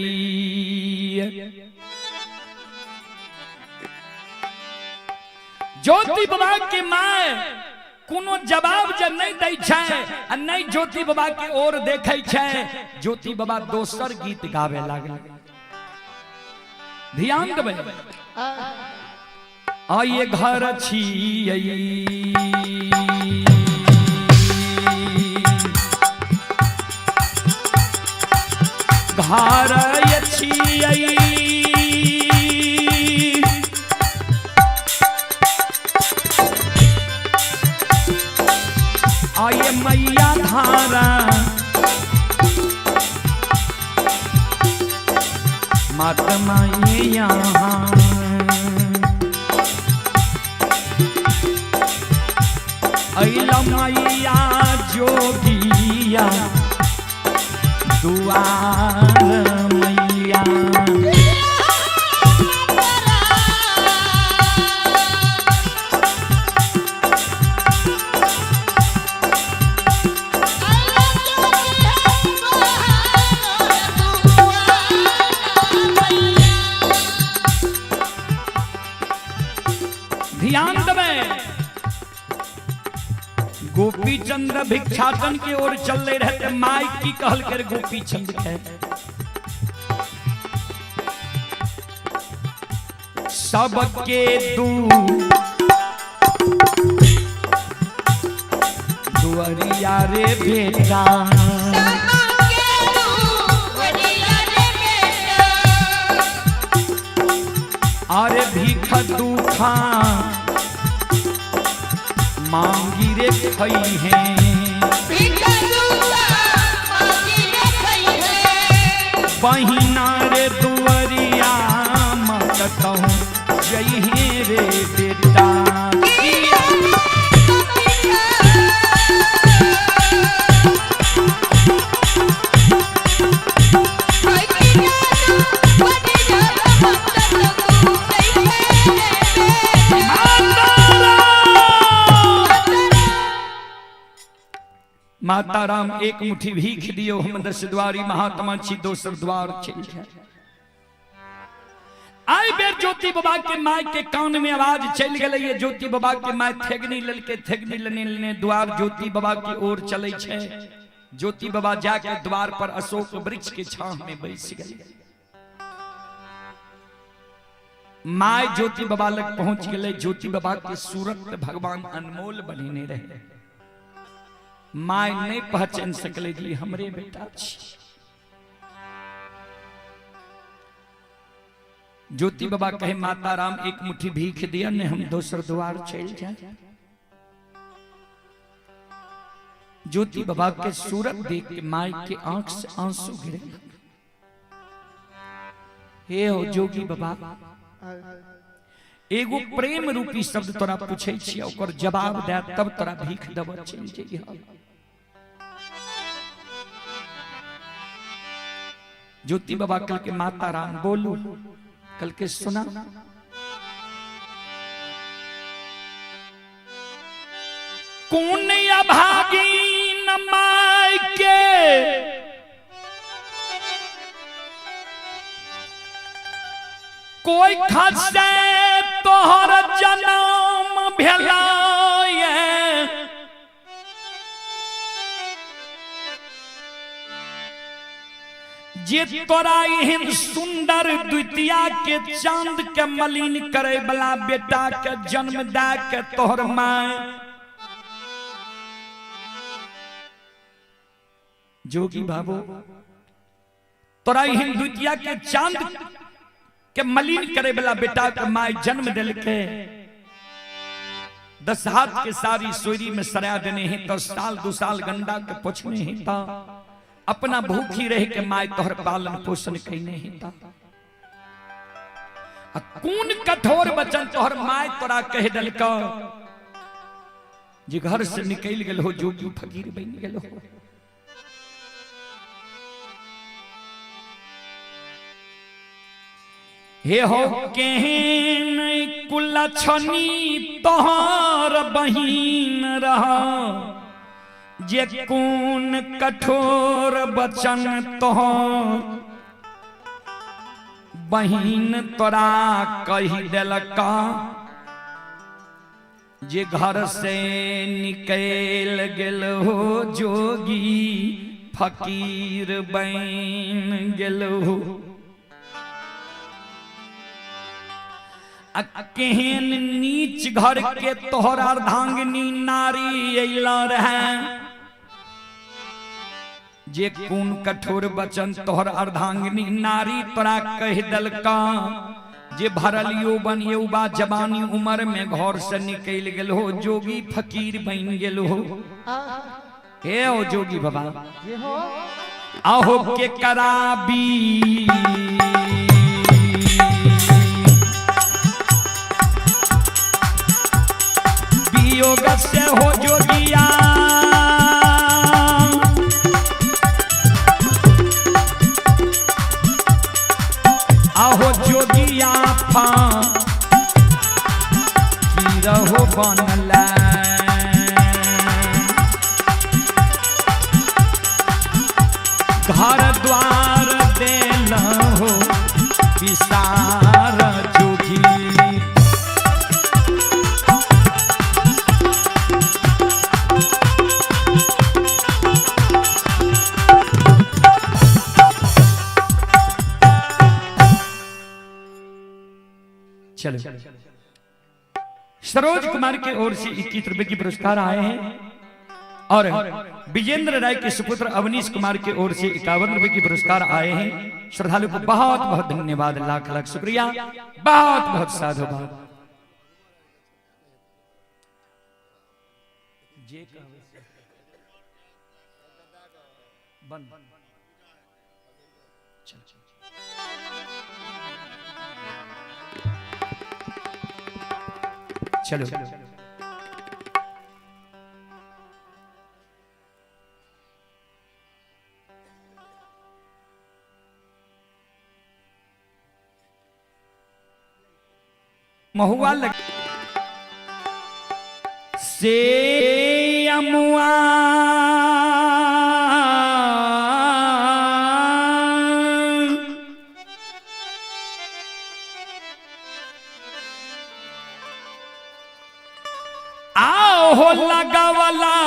A: ज्योति बाबा के my कोनो जवाब जब नहीं दै छै आ नहीं ज्योति बाबा के ओर देखै छै, ज्योति बाबा दोसर गीत गावे लागल। ध्यान देबै, आइए घर छियै घर छियै आइए मैया धारा मात माई यहाँ अइला मैया जोगिया दुआर मैया। ध्यान देबै, गोपी चंद्र भिक्षाटन के ओर चल रहे माई की कहल कर गोपी चंद्र के सबके दू दुआरिया रे बेटा, अरे भीख दुखा मांगी रे खई है, बहिना रे दुआरिया मत कहूँ जइहे रे बेटा। माता राम एक मुट्ठी भीख दियो, हम दस द्वारी महात्मा छी दोसर द्वार चलि जाय। आई बेर ज्योति बाबा के my के कान में आवाज चलि गेलै, ये ज्योति बाबा के my थेगनी ललके थेगनी लेने लेने द्वार ज्योति बाबा की ओर चलै छै। ज्योति बाबा जाके द्वार पर अशोक वृक्ष के छांव में बैस गेलै। My ज्योति बाबा लग पहुंच गेलै। ज्योति बाबा के सूरत भगवान अनमोल बनेने रहे। My नहीं पहचान सकले जी हमरे बेटा छी। ज्योति बाबा कहे माता राम एक मुट्ठी भीख दिया ने हम दोसर द्वार चल जाए। ज्योति बाबा के सूरत देख के my के आंख से आंसू गिरे। हे हो जोगी बाबा, एगो प्रेम रूपी शब्द तोरा पूछे छियै, ओकर जवाब दे तब तोरा भीख देब चलि जइह। ज्योति बाबा कल के माता राम बोलू, कल के सुना। कौन अभागी न my के कोई खसे तोहर जनम भेला जे तोरा एहन सुंदर द्वितीया के चांद के मलिन करे वाला बेटा के जन्म दे के तोहर माय जोगी बाबू तोरा एहन द्वितीया के चांद के मलिन करे वाला बेटा के माय जन्म दिलके। 10 हाथ के सारी सोयरी में सरा देने ही तो साल 2 साल गंडा के पोछने ही ता अपना भूखी रह के my तोहर पालन पोषण कईने ही ता। आ कौन कठोर वचन तोहर my तोरा कह दिलक जे घर से निकल गेल हो जोगी फकीर बन गेल हो। हे हो केहन कुलछनी तोहर बहिन रहा जे कौन कठोर वचन तोहर बहिन तोरा कही दिलका जे घर से निकल गेल हो जोगी फकीर बन गेल हो। केहन नीच घर के तोहर अर्धांगिनी नारी अइला रहे जे कोन कठोर वचन तोहर अर्धांगिनी नारी तोरा कह दिलका जे भरल यौवन युवा जवानी उम्र में घर से निकल गेल हो जोगी फकीर बन गेल हो। हे ओ जोगी बाबा आहो के कराबी वियोग से हो जोगिया आहो जोगिया फा की रहो बनला घर द्वार देल हो विसार जोगी। चलो सरोज कुमार के ओर से 21 रुपए की पुरस्कार आए हैं और विजेंद्र राय के सुपुत्र अवनीश कुमार के ओर से 51 रुपए की पुरस्कार आए हैं। श्रद्धालु को बहुत बहुत धन्यवाद, लाख लाख शुक्रिया, बहुत बहुत साधुवाद। चलो महुआ लग से अमुआ आओ हो लगावला।